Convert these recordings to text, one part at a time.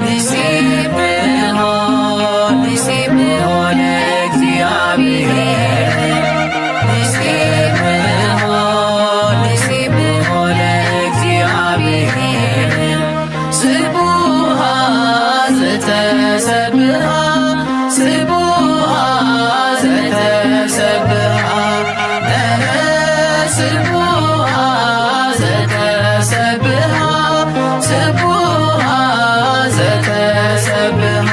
ንሴብሖ ንሴብሖ ለእግዚኣብሔር ንሴብሖ ንሴብሖ ለእግዚኣብሔር ስቡሃ ዘተሰብሃ ስቡሃ ዘተሰብሃ ስቡሃ ዘተሰብሃ ስቡሃ ዘተሰብሃ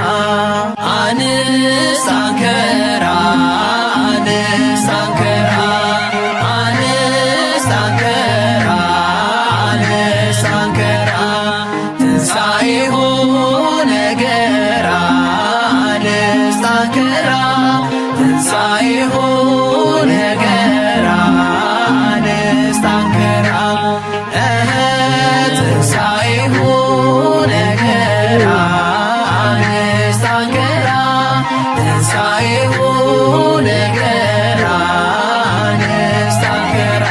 ኣንስት ኣንከራ ኣንስት ኣንከራ ኣንስት ኣንከራ ኣንስት ኣንከራ ትንሳኤሁ ነገራ ኣንስት ኣንከራ ትንሳኤሁ ነገራ ኣንስት ኣንከራ እህ ትንሳኤሁ ነገራ ኣንስት ኣንከራ ትንሳኤሁ ነገራ ኣንስት ኣንከራ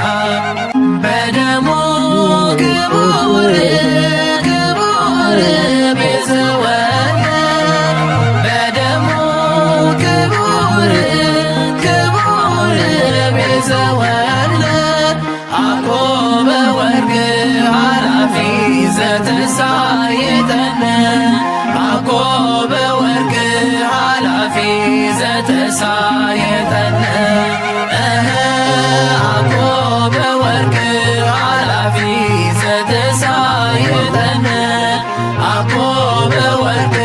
በደሙ ክቡር ክቡር ቤዘወነ በደሙ ክቡር ክቡር ቤዘወነ ኣኮበ ወርቅ ኃላፊ ዘተሳየጠነ ኣኮበ ወርቅ ኃላፊ ዘተሳየጠነ እህ ኣኮበ ወርቅ ኃላፊ ዘተሳየጠነ ኣኮበ ወርቅ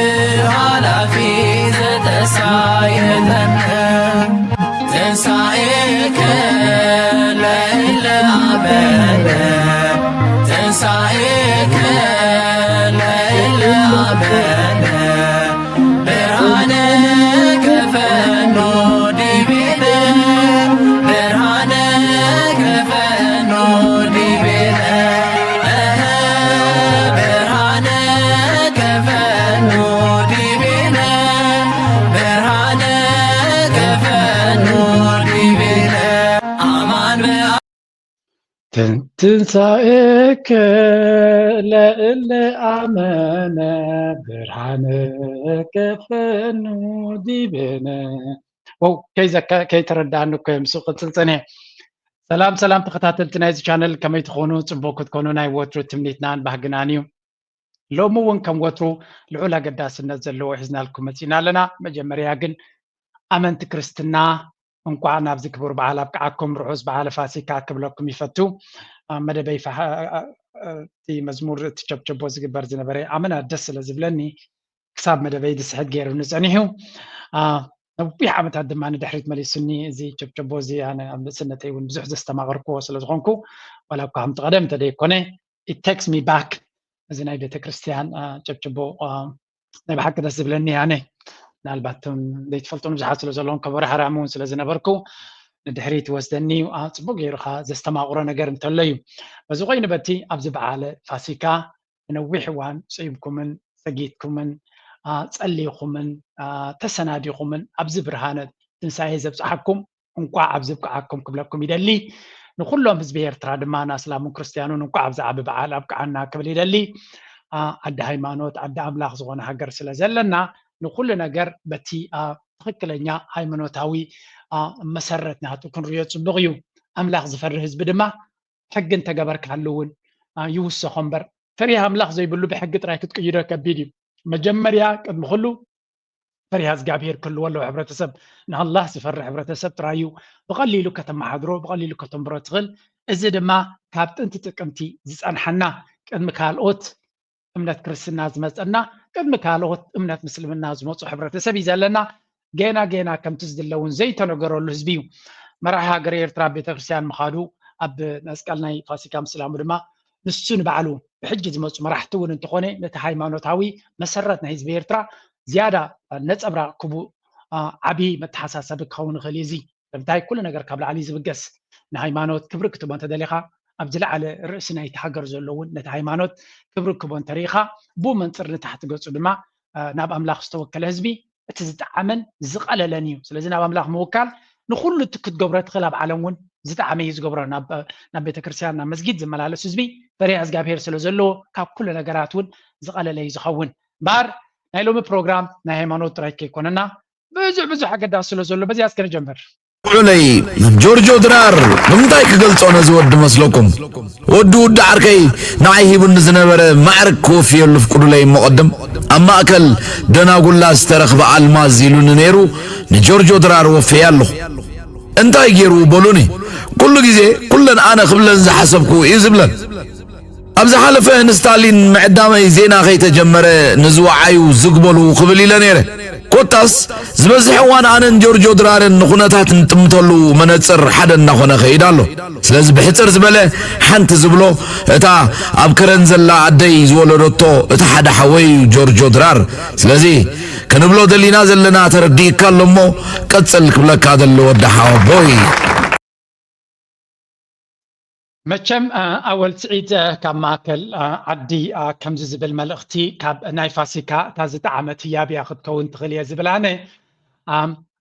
ኃላፊ ዘተሳየጠነ ትንሳኤከ ለእለ ኣመነ ትንሳኤከ ለእለ ኣመነ ብርሃነ ከፈኖ ዲቤነ ብርሃነ ከፈኖ ዲቤነ እህ ብርሃነ ከፈኖ ዲቤነ ብርሃነ ከፈኖ ዲቤነ ኣማን ትንሳኤከ ለእለ ኣመነ ብርሃነ ከፈኑ ዲቤነ ወው ከይተረዳእኒ እኮ እዮም ስቕ ቅጽል ጸኒሐ። ሰላም ሰላም ተኸታተልቲ ናይዚ ቻነል ከመይ ትኾኑ? ጽቡቕ ክትኮኑ ናይ ወትሩ ትምኒትናን ባህግናን እዩ። ሎሚ እውን ከም ወትሩ ልዑል ኣገዳስነት ዘለዎ ሒዝናልኩም መጺና ኣለና። መጀመርያ ግን ኣመንቲ ክርስትና እንቋዕ ናብዚ ክቡር በዓል ኣብቅዓኩም። ርሑስ በዓለ ፋሲካ ክብለኩም ይፈቱ። ኣብ መደበይ እቲ መዝሙር እቲ ቸብቸቦ ዝግበር ዝነበረ ኣመና ደስ ስለ ዝብለኒ ክሳብ መደበይ ዝስሕት ገይሩኒ ጸኒሑ። ነዊሕ ዓመታት ድማ ንድሕሪት መሊሱኒ። እዚ ቸብቸቦ እዚ ኣነ ኣብ ንእስነተይ እውን ብዙሕ ዘስተማቐርክዎ ስለ ዝኾንኩ ዋላ እኳ ከምቲ ቀደም እንተደይኮነ it takes me back እዚ ናይ ቤተ ክርስቲያን ጨብጭቦ ናይ ብሓቂ ደስ ዝብለኒ ኣነ ምናልባት ዘይትፈልጡ ብዙሓት ስለ ዘለዎም ከበሮ ሓራሚ እውን ስለ ዝነበርኩ ንድሕሪት ወስደኒ እዩ። ጽቡቅ ገይሩካ ዘስተማቅሮ ነገር እንተሎ እዩ። በዚ ኮይኑ በቲ ኣብዚ በዓለ ፋሲካ ንነዊሕ እዋን ጸይምኩምን ሰጊድኩምን ጸሊኹምን ተሰናዲኹምን ኣብዚ ብርሃነ ትንሳኤ ዘብጽሓኩም እንቋዕ ኣብዚ ብቅዓኩም ክብለኩም ይደሊ። ንኩሎም ህዝቢ ኤርትራ ድማ ንኣስላሙን ክርስትያኑን እንቋዕ ኣብዚ ዓቢ በዓል ኣብቅዓና ክብል ይደሊ። ዓዲ ሃይማኖት ዓዲ ኣምላኽ ዝኾነ ሃገር ስለ ዘለና ንኩሉ ነገር በቲ ትኽክለኛ ሃይማኖታዊ መሰረት ናቱ ክንሪኦ ጽቡቕ እዩ። ኣምላኽ ዝፈሪ ህዝቢ ድማ ሕጊ እንተገበርካሉ እውን ይውሰኾ እምበር ፈሪሃ ኣምላኽ ዘይብሉ ብሕጊ ጥራይ ክትቅይዶ ከቢድ እዩ። መጀመርያ ቅድሚ ኩሉ ፈሪሃ እግዚኣብሄር ክህልዎ ኣለዎ። ሕብረተሰብ ንኣላህ ዝፈርሕ ሕብረተሰብ ጥራይ እዩ ብቐሊሉ ከተመሓድሮ ብቐሊሉ ከተንብሮ ትኽእል። እዚ ድማ ካብ ጥንቲ ጥቅምቲ ዝጸንሓና ቅድሚ ካልኦት እምነት ክርስትና ዝመጸና ቅድሚ ካልኦት እምነት ምስልምና ዝመጹ ሕብረተሰብ እዩ ዘለና። ጌና ጌና ከምቲ ዝድለ እውን ዘይተነገረሉ ህዝቢ እዩ። መራሒ ሃገረ ኤርትራ ኣብ ቤተክርስትያን ምኻዱ ኣብ መስቀል ናይ ፋሲካ ምስላሙ ድማ ንሱ ንባዕሉ ብሕጂ ዝመፁ መራሕቲ እውን እንተኾነ ነቲ ሃይማኖታዊ መሰረት ናይ ህዝቢ ኤርትራ ዝያዳ ነፀብራቕ ክቡ ዓብዪ መተሓሳሰቢ ክኸውን ይኽእል እዩ። እዚ ንምንታይ ኩሉ ነገር ካብ ላዕሊ ዝብገስ ንሃይማኖት ክብሪ ክትቦ እንተደሊኻ ኣብ ዝለዓለ ርእሲ ናይቲ ሃገር ዘሎ እውን ነቲ ሃይማኖት ክብሪ ክቦ እንተሪኢኻ ብኡ መንፅር ንታሕቲ ገፁ ድማ ናብ ኣምላኽ ዝተወከለ ህዝቢ እቲ ዝጠዓመን ዝቐለለን እዩ። ስለዚ ናብ ኣምላኽ ምውካል ንኹሉ እቲ ክትገብሮ ትኽእል ኣብ ዓለም እውን ዝጠዓመ እዩ ዝገብሮ። ናብ ቤተክርስትያን ናብ መስጊድ ዝመላለስ ህዝቢ ፈሪሃ እግዚኣብሄር ስለ ዘለዎ ካብ ኩሉ ነገራት እውን ዝቐለለ እዩ ዝኸውን። እምበኣር ናይ ሎሚ ፕሮግራም ናይ ሃይማኖት ጥራይ ከይኮነና ብዙሕ ብዙሕ ኣገዳሲ ስለ ዘሎ በዚኣ እስከ ንጀምር። ውዕለይ ጆርጆ ድራር ንምንታይ ክገልጾ ነዚ ወዲ መስለኩም? ወዲ ውዲ ዓርከይ ንዓይ ሂቡኒ ዝነበረ ማዕርግ ክወፍየሉ ፍቅዱለይ እሞ ቅድም ኣብ ማእከል ደናጉላ ዝተረኽበ ኣልማዝ ኢሉኒ ነይሩ። ንጆርጆ ድራር ወፍየ ኣለኹ። እንታይ ገይሩ በሉኒ። ኩሉ ግዜ ኩለን ኣነ ክብለን ዝሓሰብኩ እዩ ዝብለን። ኣብ ዝሓለፈ ንስታሊን ምዕዳመይ ዜና ከይተጀመረ ንዝወዓዩ ዝግ በሉ ክብል ኢለ ነይረ። ኮታስ ዝበዝሕ እዋን ኣነን ጆርጆ ድራርን ንኹነታት ንጥምተሉ መነጽር ሓደ እናኾነ ከይድ ኣሎ። ስለዚ ብሕጽር ዝበለ ሓንቲ ዝብሎ እታ ኣብ ከረን ዘላ ኣደይ ዝወለደቶ እቲ ሓደ ሓወይ እዩ ጆርጆ ድራር። ስለዚ ክንብሎ ደሊና ዘለና ተረዲእካ ኣሎ እሞ ቀጽል ክብለካ ደሊ ወዲ ሓወቦይ። መቸም ኣወል ስዒድ ካብ ማእከል ዓዲ ከምዚ ዝብል መልእኽቲ ካብ ናይ ፋሲካ እታ ዝጠዓመት ህያብ እያ ክትከውን ትኽእል እየ ዝብል ኣነ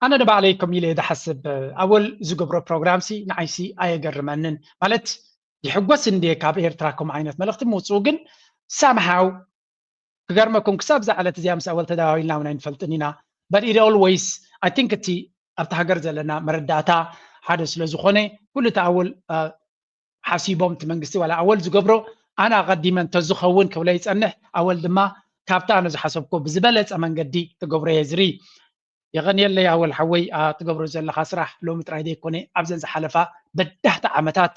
ኣነ ንባዕለይ ከም ኢለ ዝሓስብ ኣወል ዝገብሮ ፕሮግራምሲ ንዓይሲ ኣየገርመንን ማለት ይሕጎስ እንድየ ካብ ኤርትራ ከምኡ ዓይነት መልእኽቲ ምውፅኡ ግን ሳምሃው ክገርመኩም ክሳብ እዛ ዕለት እዚኣ ምስ ኣወል ተደዋዊልና እውን ኣይንፈልጥን ኢና but it always I think እቲ ኣብቲ ሃገር ዘለና መረዳእታ ሓደ ስለ ዝኾነ ኩሉ እቲ ኣወል ሓሲቦም እቲ መንግስቲ ዋላ ኣወል ዝገብሮ ኣነ ኣቐዲመ እንተዝኸውን ክብለ ይጸንሕ ኣወል ድማ ካብቲ ኣነ ዝሓሰብኮ ብዝበለጸ መንገዲ ክገብሮ እየ ዝርኢ የቐንየለይ ኣወል ሓወይ ትገብሮ ዘለኻ ስራሕ ሎሚ ጥራይ ዘይኮነ ኣብዘን ዝሓለፋ በዳህቲ ዓመታት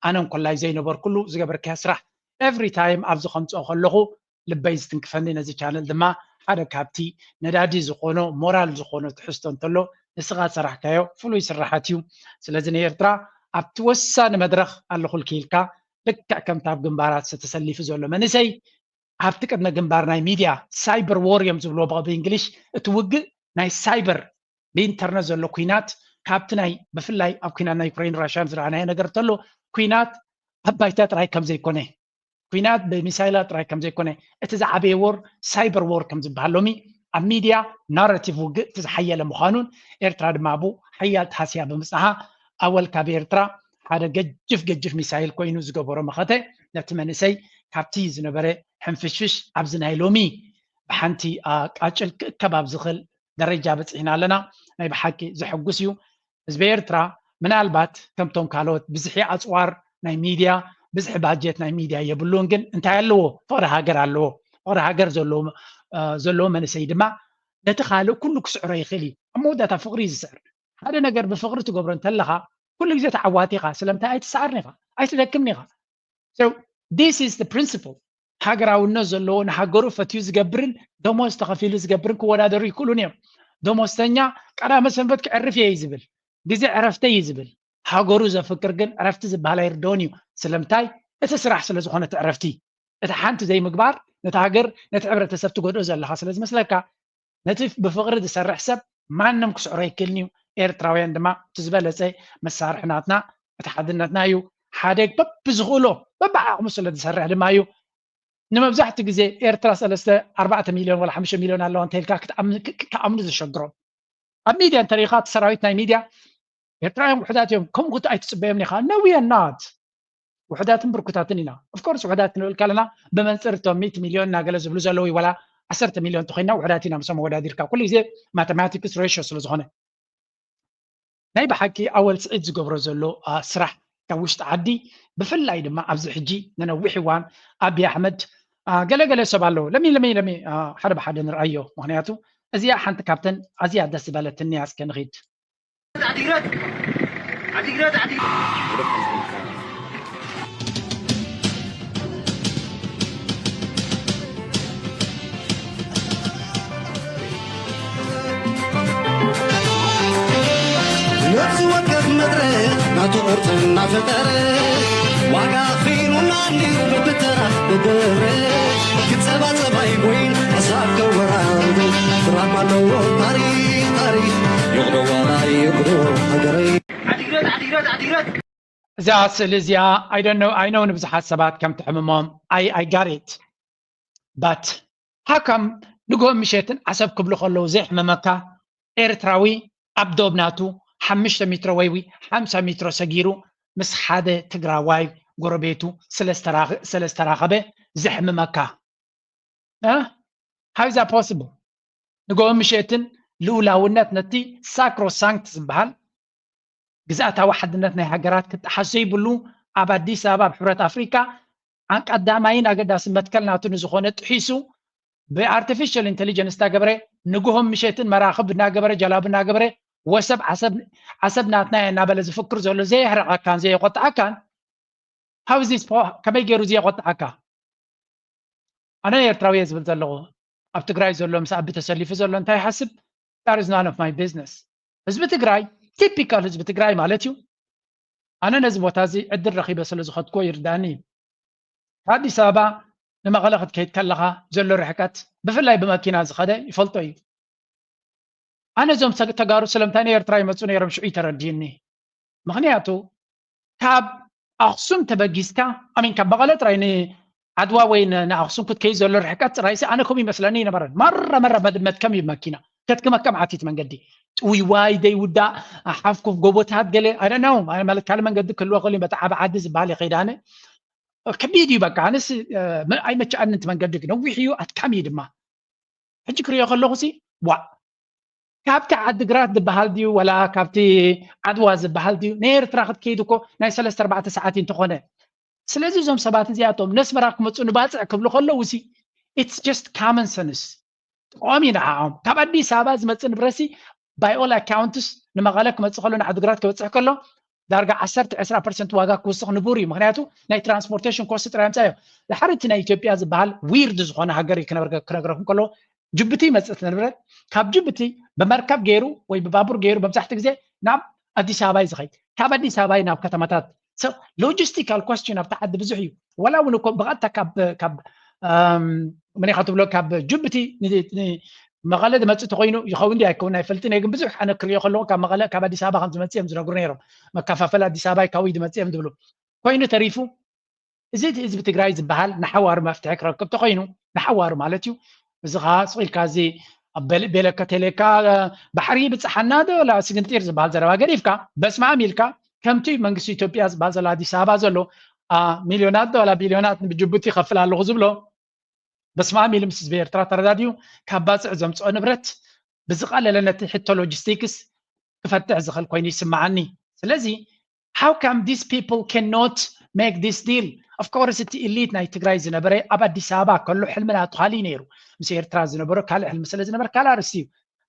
ኣነ እንኮላይ ዘይነበርኩሉ ዝገበርካዮ ስራሕ every time ኣብዚ ከምፅኦ ከለኹ ልበይ ዝትንክፈኒ ነዚ ቻነል ድማ ሓደ ካብቲ ነዳዲ ዝኾኖ ሞራል ዝኾኖ ትሕዝቶ እንተሎ ንስኻ ዝሰራሕካዮ ፍሉይ ስራሓት እዩ ስለዚ ንኤርትራ ኣብቲ ወሳኒ መድረኽ ኣለኹልኪ ኢልካ ልክዕ ከምቲ ኣብ ግንባራት ዝተሰሊፉ ዘሎ መንእሰይ ኣብቲ ቅድመ ግንባር ናይ ሚድያ ሳይበር ዎር እዮም ዝብልዎ ብእንግሊሽ እቲ ውግእ ናይ ሳይበር ብኢንተርነት ዘሎ ኩናት ካብቲ ናይ ብፍላይ ኣብ ኩናት ናይ ዩክሬን ራሽያን ዝረኣናዮ ነገር እንተሎ ኩናት ኣብ ባይታ ጥራይ ከም ዘይኮነ ኩናት ብሚሳይላት ጥራይ ከም ዘይኮነ እቲ ዝዓበየ ዎር ሳይበር ዎር ከም ዝበሃል ሎሚ ኣብ ሚድያ ናራቲቭ ውግእ እቲ ዝሓየለ ምዃኑን ኤርትራ ድማ ብኡ ሓያል ተሃስያ ብምጽንሓ ኣወል ካብ ኤርትራ ሓደ ገጅፍ ገጅፍ ሚሳይል ኮይኑ ዝገበሮ መኸተ ነቲ መንእሰይ ካብቲ ዝነበረ ሕንፍሽፍሽ ኣብዚ ናይ ሎሚ ብሓንቲ ቃጭል ክእከብ ኣብ ዝኽእል ደረጃ በፂሕና ኣለና ናይ ብሓቂ ዘሐጉስ እዩ ህዝቢ ኤርትራ ምናልባት ከምቶም ካልኦት ብዝሒ ኣፅዋር ናይ ሚድያ ብዝሒ ባጀት ናይ ሚድያ የብሉን ግን እንታይ ኣለዎ ፍቅሪ ሃገር ኣለዎ ፍቅሪ ሃገር ዘለዎ መንእሰይ ድማ ነቲ ካልእ ኩሉ ክስዕሮ ይኽእል እዩ ኣብ መወዳእታ ፍቅሪ እዩ ዝስዕር ሓደ ነገር ብፍቅሪ ትገብሮ እንተለኻ ኩሉ ግዜ ተዓዋቲ ኢኻ ስለምንታይ ኣይትሰዓርን ኢኻ ኣይትደክምን ኢኻ So this is the principle ሃገራውነት ዘለዎ ንሃገሩ ፈትዩ ዝገብርን ደሞዝ ተኸፊሉ ዝገብርን ክወዳደሩ ይክእሉን እዮም። ደሞዝተኛ ቀዳመ ሰንበት ክዕርፍ እየ እዩ ዝብል፣ ግዜ ዕረፍተይ እዩ ዝብል። ሃገሩ ዘፍቅር ግን ዕረፍቲ ዝበሃል ኣይርድኦን እዩ። ስለምንታይ? እቲ ስራሕ ስለ ዝኾነ እቲ ዕረፍቲ። እቲ ሓንቲ ዘይምግባር ነቲ ሃገር ነቲ ሕብረተሰብ ትጎድኦ ዘለኻ ስለ ዝመስለካ ነቲ ብፍቕሪ ዝሰርሕ ሰብ ማንም ክስዕሮ ኣይክእልን እዩ። ኤርትራውያን ድማ እቲ ዝበለጸ መሳርሒ ናትና እቲ ሓድነትና እዩ። ሓደ በብዝኽእሎ በብዓቕሙ ስለ ዝሰርሕ ድማ እዩ። ንመብዛሕትኡ ግዜ ኤርትራ ሰለስተ ኣርባዕተ ሚልዮን ወላ ሓሙሽተ ሚልዮን ኣለዋ እንተኢልካ ክትኣምኑ ዘሸግሮም። ኣብ ሚድያ እንተሪኢኻ እቲ ሰራዊት ናይ ሚድያ ኤርትራውያን ውሑዳት እዮም ከምኡ ክት ኣይትፅበዮም ኒኻ no we are not ውሕዳትን ብርኩታትን ኢና of course ውሕዳት ክንብል ከለና ብመንፅር እቶም ሚእቲ ሚልዮን እናገለ ዝብሉ ዘለዉ ዋላ ዓሰርተ ሚልዮን ተኮይና ውሕዳት ኢና ምሶም ኣወዳዲርካ ኩሉ ግዜ mathematics ratio ስለ ዝኾነ ናይ ብሓቂ ኣወል ስዒድ ዝገብሮ ዘሎ ስራሕ ካብ ውሽጢ ዓዲ ብፍላይ ድማ ኣብዚ ሕጂ ንነዊሕ እዋን ኣቢ ኣሕመድ ገለገለ ሰብ ኣለዉ ለሚ ለሚ ለሚ ሓደ ብሓደ ንርኣዮ ምክንያቱ እዚኣ ሓንቲ ካብተን ኣዝያ ደስ ዝበለትኒ እያ እስከ ንኺድ ዓዲግራት ዓዲግራት ዓዲ ነብሲ ወከፍ መድረ ናቱ ቅርፂ እናፈጠረ ዋጋ ኣኽፊሉና እንድዩ በብተራ ብድረ ክፀባፀብ ኣይጎይን ሓሳብ ከወራርዱ ድራማ ኣለዎ ታሪኽ ታሪኽ ይቕዶ ዋላ ይቕዶ ሃገረይ እዛ ስእሊ እዚኣ I don't know I know ንብዙሓት ሰባት ከም ትሕምሞም I I got it but how come ንግሆ ምሸትን ዓሰብ ክብሉ ከለዉ ዘየሕምመካ ኤርትራዊ ኣብ ዶብ ናቱ ሓሙሽተ ሜትሮ ወይ ሓምሳ ሜትሮ ሰጊሩ ምስ ሓደ ትግራዋይ ጎረቤቱ ስለ ዝተራኸበ ዘሕምመካ How is that possible? ንግሆ ምሸትን ልኡላውነት ነቲ ሳክሮሳንክት ዝበሃል ግዝኣታዊ ሓድነት ናይ ሃገራት ክጠሓስ ዘይብሉ ኣብ ኣዲስ ኣበባ ኣብ ሕብረት ኣፍሪካ ቀዳማይን ኣገዳሲ መትከል ናቱ ንዝኾነ ጥሒሱ ብኣርቲፊሻል ኢንቴሊጀንስ እናገበረ ንግሆ ምሸትን መራኽብ እናገበረ ጀላቡ እናገበረ ወሰብ ዓሰብ ዓሰብ ናትና እያ እናበለ ዝፍክር ዘሎ ዘየሕረቐካን ዘየቆጥዓካን how is this po- ከመይ ገይሩ ዘየቆጥዓካ ኣነ ኤርትራዊ እየ ዝብል ዘለኹ ኣብ ትግራይ ዘሎ ምስ ኣቢ ተሰሊፉ ዘሎ እንታይ ይሓስብ that is none of my business ህዝቢ ትግራይ ቲፒካል ህዝቢ ትግራይ ማለት እዩ ኣነ ነዚ ቦታ እዚ ዕድል ረኺበ ስለ ዝኸድኮ ይርዳኒ እዩ ካብ ኣዲስ ኣበባ ንመቐለ ክትከይድ ከለኻ ዘሎ ርሕቀት ብፍላይ ብመኪና ዝኸደ ይፈልጦ እዩ ኣነ እዞም ተጋሩ ስለምንታይ ንኤርትራ ይመፁ ነይሮም ሽዑ ተረድዩኒ ምኽንያቱ ካብ ኣኽሱም ተበጊስካ ኣሚን ካብ መቐለ ጥራይ ንዓድዋ ወይ ንኣኽሱም ክትከይድ ዘሎ ርሕቀት ጥራይሲ ኣነ ከምኡ ይመስለኒ ይነበረን ማራ መራ መድመት ከም እዩ መኪና ከትክመከም ዓቲት መንገዲ ጥውይዋይ ዘይውዳእ ሓፍኩፍ ጎቦታት ገለ ኣደናው ማለት ካልእ መንገዲ ክህልዎ ክእል በቲ ዓብ ዓዲ ዝበሃል የኸይዳነ ከቢድ እዩ በቃ ኣነስ ኣይመቸኣንን እቲ መንገዲ ነዊሕ እዩ ኣትካሚ እዩ ድማ ሕጂ ክሪኦ ከለኹ ሲ ዋእ ካብቲ ዓድግራት ዝበሃል ድዩ ወላ ካብቲ ዓድዋ ዝበሃል ድዩ ናይ ኤርትራ ክትከይድ እኮ ናይ ሰለስተ ኣርባዕተ ሰዓት እንተኾነ ስለዚ እዞም ሰባት እዚኣቶም ነስመራ ክመፁ ንባፅዕ ክብሉ ከለዉ ሲ it's just common sense ጥቆም እዩ ንዓኦም ካብ ኣዲስ ኣበባ ዝመፅእ ንብረሲ by all accounts ንመቐለ ክመፅእ ከሎ ንዓድግራት ክበፅሕ ከሎ ዳርጋ ዓሰርተ ዕስራ ፐርሰንት ዋጋ ክውስኽ ንቡር እዩ ምክንያቱ ናይ ትራንስፖርቴሽን ኮስት ጥራይ ምፃዮ ድሓር እቲ ናይ ኢትዮጵያ ዝበሃል ዊርድ ዝኾነ ሃገር እዩ ክነግረኩም ከሎ ጅቡቲ ይመፅእ እቲ ንብረት ካብ ጅቡቲ ብመርከብ ገይሩ ወይ ብባቡር ገይሩ መብዛሕትኡ ግዜ ናብ ኣዲስ ኣበባ እዩ ዝኸይድ ካብ ኣዲስ ኣበባ እዩ ናብ ከተማታት ሎጂስቲካል ኮስችን ኣብቲ ዓዲ ብዙሕ እዩ ወላ እውን እኮ ብቐጥታ ካብ ካብ መን ኢኻ ትብሎ ካብ ጅቡቲ መቐለ ዝመፅእ ተኮይኑ ይኸውን ዲ ኣይከውን ኣይፈልጥን እየ ግን ብዙሕ ኣነ ክሪኦ ከለኹ ካብ መቐለ ካብ ኣዲስ ኣበባ ከም ዝመፅእ እዮም ዝነግሩ ነይሮም መከፋፈል ኣዲስ ኣበባ ይካዊ ዝመፅእ እዮም ዝብሉ ኮይኑ ተሪፉ እዚ እቲ ህዝቢ ትግራይ ዝበሃል ንሓዋሩ መፍትሒ ክረክብ ተኮይኑ ንሓዋሩ ማለት እዩ እዚ ከዓ ስቕ ኢልካ እዚ ቤለከ ቴሌካ ባሕሪ ብፅሓና ዶ ላ ስግንጢር ዝበሃል ዘረባ ገዲፍካ በስማም ኢልካ ከምቲ መንግስቲ ኢትዮጵያ ዝበሃል ዘሎ ኣዲስ ኣበባ ዘሎ ሚልዮናት ዶ ላ ቢልዮናት ንጅቡቲ ይኸፍል ኣለኹ ዝብሎ በስማም ኢሉ ምስ ህዝቢ ኤርትራ ተረዳድዩ ካብ ባፅዕ ዘምፅኦ ንብረት ብዝቐለለ ነቲ ሕቶ ሎጂስቲክስ ክፈትሕ ዝኽእል ኮይኑ ይስምዓኒ ስለዚ how come these people cannot make this deal of course እቲ ኢሊት ናይ ትግራይ ዝነበረ ኣብ ኣዲስ ኣበባ ከሎ ሕልሚ ናቱ ካልእ ነይሩ ምስ ኤርትራ ዝነበሮ ካልእ ሕልሚ ስለ ዝነበረ ካልእ ኣርእስቲ እዩ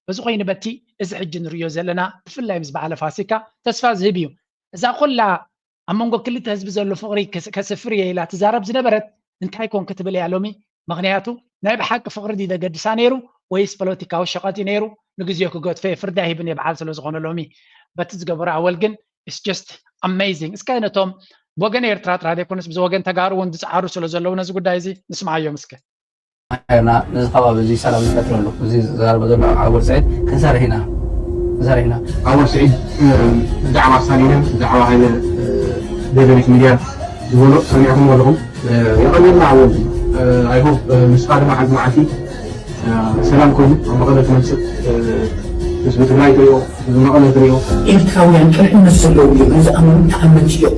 በዚ ኮይኑ በቲ እዚ ሕጂ ንሪዮ ዘለና ብፍላይ ምስ በዓለ ፋሲካ ተስፋ ዝህብ እዩ እዛ ኩላ ኣብ መንጎ ክልተ ህዝቢ ዘሎ ፍቕሪ ከስፍር እየ ኢላ ትዛረብ ዝነበረት እንታይ ኮን ክትብል እያ ሎሚ ምኽንያቱ ናይ ብሓቂ ፍቕሪ ድዩ ዘገድሳ ነይሩ ወይስ ፖለቲካዊ ሸቐጥ እዩ ነይሩ ንግዜኡ ክገድፎ እየ ፍርዲ ኣይህብን እየ በዓል ስለ ዝኾነ ሎሚ በቲ ዝገበሮ ኣወል ግን it's just amazing እስከ ነቶም ብወገን ኤርትራ ጥራሕ ዘይኮነስ ብዚ ወገን ተጋሩ እውን ዝፀዓሩ ስለ ዘለዉ ነዚ ጉዳይ እዚ ንስምዓዮም እስከ ርና ነዚ ከባቢ እዚ ሰላም ዝፈጥረሉ እዚ ዝዛረበ ዘሎ ኣወል ስዒድ ክንሰርሕ ኢና ክንሰርሕ ኢና ኣወል ስዒድ ብዛዕባ ስታሊንን ብዛዕባ ሃይለ ደደቢት ሚድያ ዝበሎ ሰሚዕኩም ኣለኹም የቐኒልና ኣወል ኣይሆፕ ንስኻ ድማ ሓንቲ መዓልቲ ሰላም ኮይኑ ኣብ መቐለ ትመፅእ ህዝቢ ትግራይ ትሪኦ ህዝቢ መቐለ ትሪኦ ኤርትራውያን ቅንዕነት ዘለዎም እዮም ንዝኣምኑ ተኣመንቲ እዮም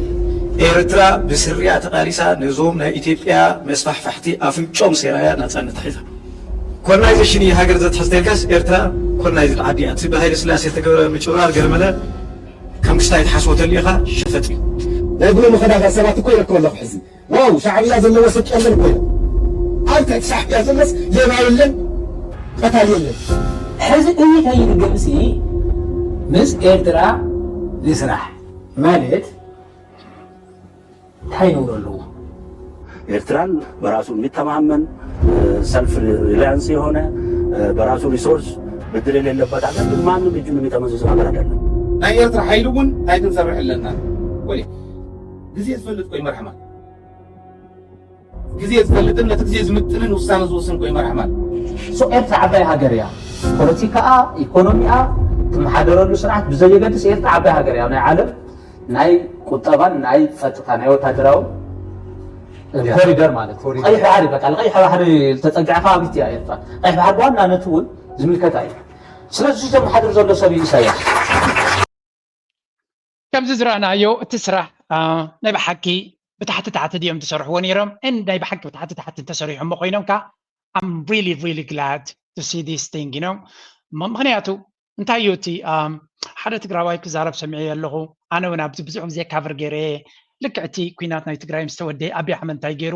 ኤርትራ ብስሪኣ ተቓሊሳ ነዞም ናይ ኢትዮጵያ መስፋሕፋሕቲ ኣፍንጮም ሴራያ ናፃነት ሒዛ ኮሎናይዜሽን እዩ ሃገር ዘትሕዝ ተልካስ ኤርትራ ኮሎናይዝድ ዓዲ እያ እቲ ብሃይለ ስላሴ ዝተገበረ ምጭውራር ገለመለ ከም ክስታይ ትሓስቦ ተሊእኻ ሸፈጥ እዩ ናይ ብሎ መኸዳታት ሰባት እኮ ይረክበ ኣለኹ ሕዚ ዋው ሻዕብያ ዘለዎ ሰብ ጨለል እኮ እዩ ኣብ ትሕቲ ሻዕብያ ዘሎስ ሌባ የለን ቀታል የለን ሕዚ እንታይ ይድገም ሲ ምስ ኤርትራ ይስራሕ ማለት እንታይ ነውሪ ኣለዎ? ኤርትራን በራሱ የሚተማመን ሰልፍ ሪላያንስ የሆነ በራሱ ሪሶርስ ብድር የሌለበት ሀገር ግን ማንም እጁን የሚጠመዝዝ ሀገር አይደለም። ናይ ኤርትራ ሓይሊ እውን እንታይ ክንሰርሕ ኣለና ወይ ግዜ ዝፈልጥ ኮይ መርሐማን ግዜ ዝፈልጥን ነቲ ግዜ ዝምጥንን ውሳነ ዝወስን ኮይ መርሐማን ሶ ኤርትራ ዓባይ ሃገር እያ። ፖለቲካኣ፣ ኢኮኖሚኣ፣ ትመሓደረሉ ስርዓት ብዘየገድስ ኤርትራ ዓባይ ሃገር እያ ናይ ዓለም ናይ ቁጠባን ናይ ጸጥታ ናይ ወታደራዊ ኮሪደር ማለት እዩ። ቀይሕ ባሕሪ በቃ ንቀይሕ ባሕሪ ዝተጸግዐ ከባቢት እያ ኤርትራ። ቀይሕ ባሕሪ ብዋናነት እውን ዝምልከታ እዩ። ስለዚ እዚ ዘመሓድር ዘሎ ሰብ እዩ ኢሳያስ። ከምዚ ዝረኣናዮ እቲ ስራሕ ናይ ብሓቂ ብታሕቲ ታሕቲ ድዮም ዝሰርሕዎ ነይሮም? ናይ ብሓቂ ብታሕቲ ታሕቲ እንተሰሪሖሞ ኮይኖም ከ I'm really really glad to see this thing, you know. ምክንያቱ እንታይ እዩ እቲ ሓደ ትግራዋይ ክዛረብ ሰሚዐ ኣለኹ። ኣነ እውን ኣብዚ ብዙሕ ግዜ ካቨር ገይረ፣ ልክዕ እቲ ኩናት ናይ ትግራይ ምስ ተወደ ኣብይ ኣሕመድ እንታይ ገይሩ፣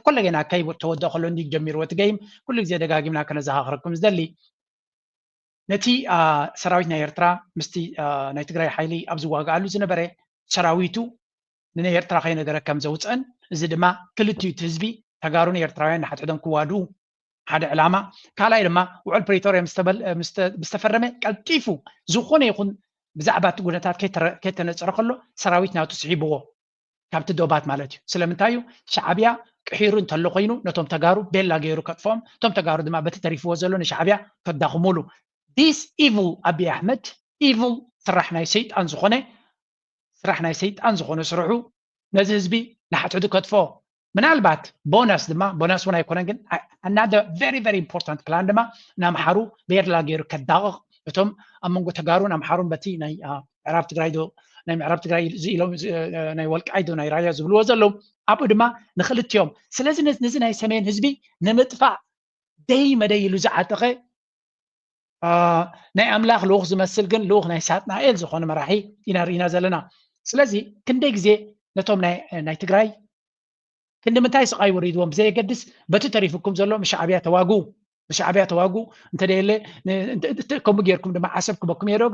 ኮለገና ከይ ተወደ ከሎ እንዲ ጀሚርዎ እቲ ገይም ኩሉ ግዜ ደጋጊምና ከነዘኻኽረኩም ዝደሊ፣ ነቲ ሰራዊት ናይ ኤርትራ ምስቲ ናይ ትግራይ ሓይሊ ኣብ ዝዋግኣሉ ዝነበረ ሰራዊቱ ንኤርትራ ከይነገረ ከም ዘውፅአን፣ እዚ ድማ ክልቲኡ እቲ ህዝቢ ተጋሩን ኤርትራውያን ንሓድሕዶም ክዋድኡ፣ ሓደ ዕላማ፣ ካልኣይ ድማ ውዕል ፕሪቶርያ ምስ ዝተፈረመ ቀልጢፉ ዝኾነ ይኹን ብዛዕባ እቲ ኩነታት ከይተነፀረ ከሎ ሰራዊት ናቱ ስሒብዎ ካብቲ ዶባት ማለት እዩ። ስለምንታይ እዩ? ሻዕብያ ቅሒሩ እንተሎ ኮይኑ ነቶም ተጋሩ ቤላ ገይሩ ከጥፍኦም፣ እቶም ተጋሩ ድማ በቲ ተሪፍዎ ዘሎ ንሻዕብያ ከዳኽሙሉ። This evil ኣብይ ኣሕመድ፣ evil ስራሕ ናይ ሰይጣን ዝኾነ ስራሕ ናይ ሰይጣን ዝኾነ ስርሑ ነዚ ህዝቢ ንሓድሕዱ ከጥፍኦ፣ ምናልባት ቦነስ ድማ፣ ቦነስ እውን ኣይኮነን ግን another very very important plan ድማ ንኣምሓሩ ቤላ ገይሩ ከዳቕቕ፣ እቶም ኣብ መንጎ ተጋሩን ኣምሓሩን በቲ ናይ ምዕራብ ትግራይ ዶ ናይ ምዕራብ ትግራይ ኢሎም ናይ ወልቃይ ዶ ናይ ራያ ዝብልዎ ዘለዉ ኣብኡ ድማ ንክልቲኦም። ስለዚ ነዚ ናይ ሰሜን ህዝቢ ንምጥፋእ ደይ መደይ ኢሉ ዝዓጠቐ ናይ ኣምላኽ ልኡኽ ዝመስል ግን ልኡኽ ናይ ሳጥናኤል ዝኾነ መራሒ ኢና ርኢና ዘለና። ስለዚ ክንደይ ግዜ ነቶም ናይ ትግራይ ክንዲ ምንታይ ስቓይ ወሪድዎም ብዘየገድስ በቲ ተሪፉኩም ዘሎ ምስ ሻዕብያ ተዋጉ፣ ምስ ሻዕብያ ተዋጉ፣ እንተደየለ ከምኡ ጌርኩም ድማ ዓሰብ ክበኩም እየ ዶ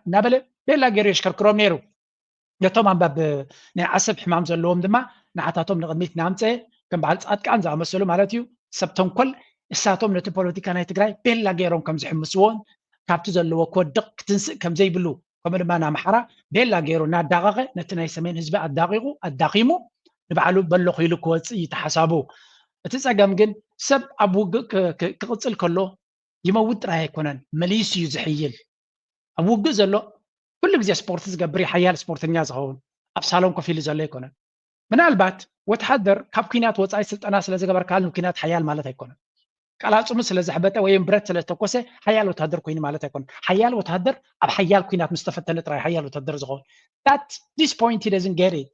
እናበለ ቤላ ገይሩ የሽከርክሮም ነይሩ። ነቶም ኣንባብ ናይ ዓሰብ ሕማም ዘለዎም ድማ ንዓታቶም ንቕድሚት ናምፀ ከም በዓል ፃድቃን ዝኣመሰሉ ማለት እዩ ሰብ ተንኮል እሳቶም ነቲ ፖለቲካ ናይ ትግራይ ቤላ ገይሮም ከም ዝሕምስዎን ካብቲ ዘለዎ ክወድቕ ክትንስእ ከም ዘይብሉ ከምኡ ድማ ንኣምሓራ ቤላ ገይሩ እናዳቐቐ ነቲ ናይ ሰሜን ህዝቢ ኣዳቒቑ ኣዳኺሙ ንባዕሉ በለኹ ኢሉ ክወፅእ እዩ ተሓሳቡ። እቲ ፀገም ግን ሰብ ኣብ ውግእ ክቕፅል ከሎ ይመውት ጥራይ ኣይኮነን፣ መሊሱ እዩ ዝሕይል። ኣብ ውግእ ዘሎ ኩሉ ግዜ ስፖርት ዝገብር እዩ ሓያል ስፖርተኛ ዝኸውን፣ ኣብ ሳሎን ኮፍ ኢሉ ዘሎ ኣይኮነን። ምናልባት ወተሃደር ካብ ኩናት ወፃኢ ስልጠና ስለ ዝገበርካሉ ንኩናት ሓያል ማለት ኣይኮነን። ቀላፅሙ ስለ ዘሕበጠ ወይም ብረት ስለ ዝተኮሰ ሓያል ወተሃደር ኮይኑ ማለት ኣይኮነን። ሓያል ወተሃደር ኣብ ሓያል ኩናት ምስ ተፈተነ ጥራይ ሓያል ወተሃደር ዝኸውን። That this point he doesn't get it.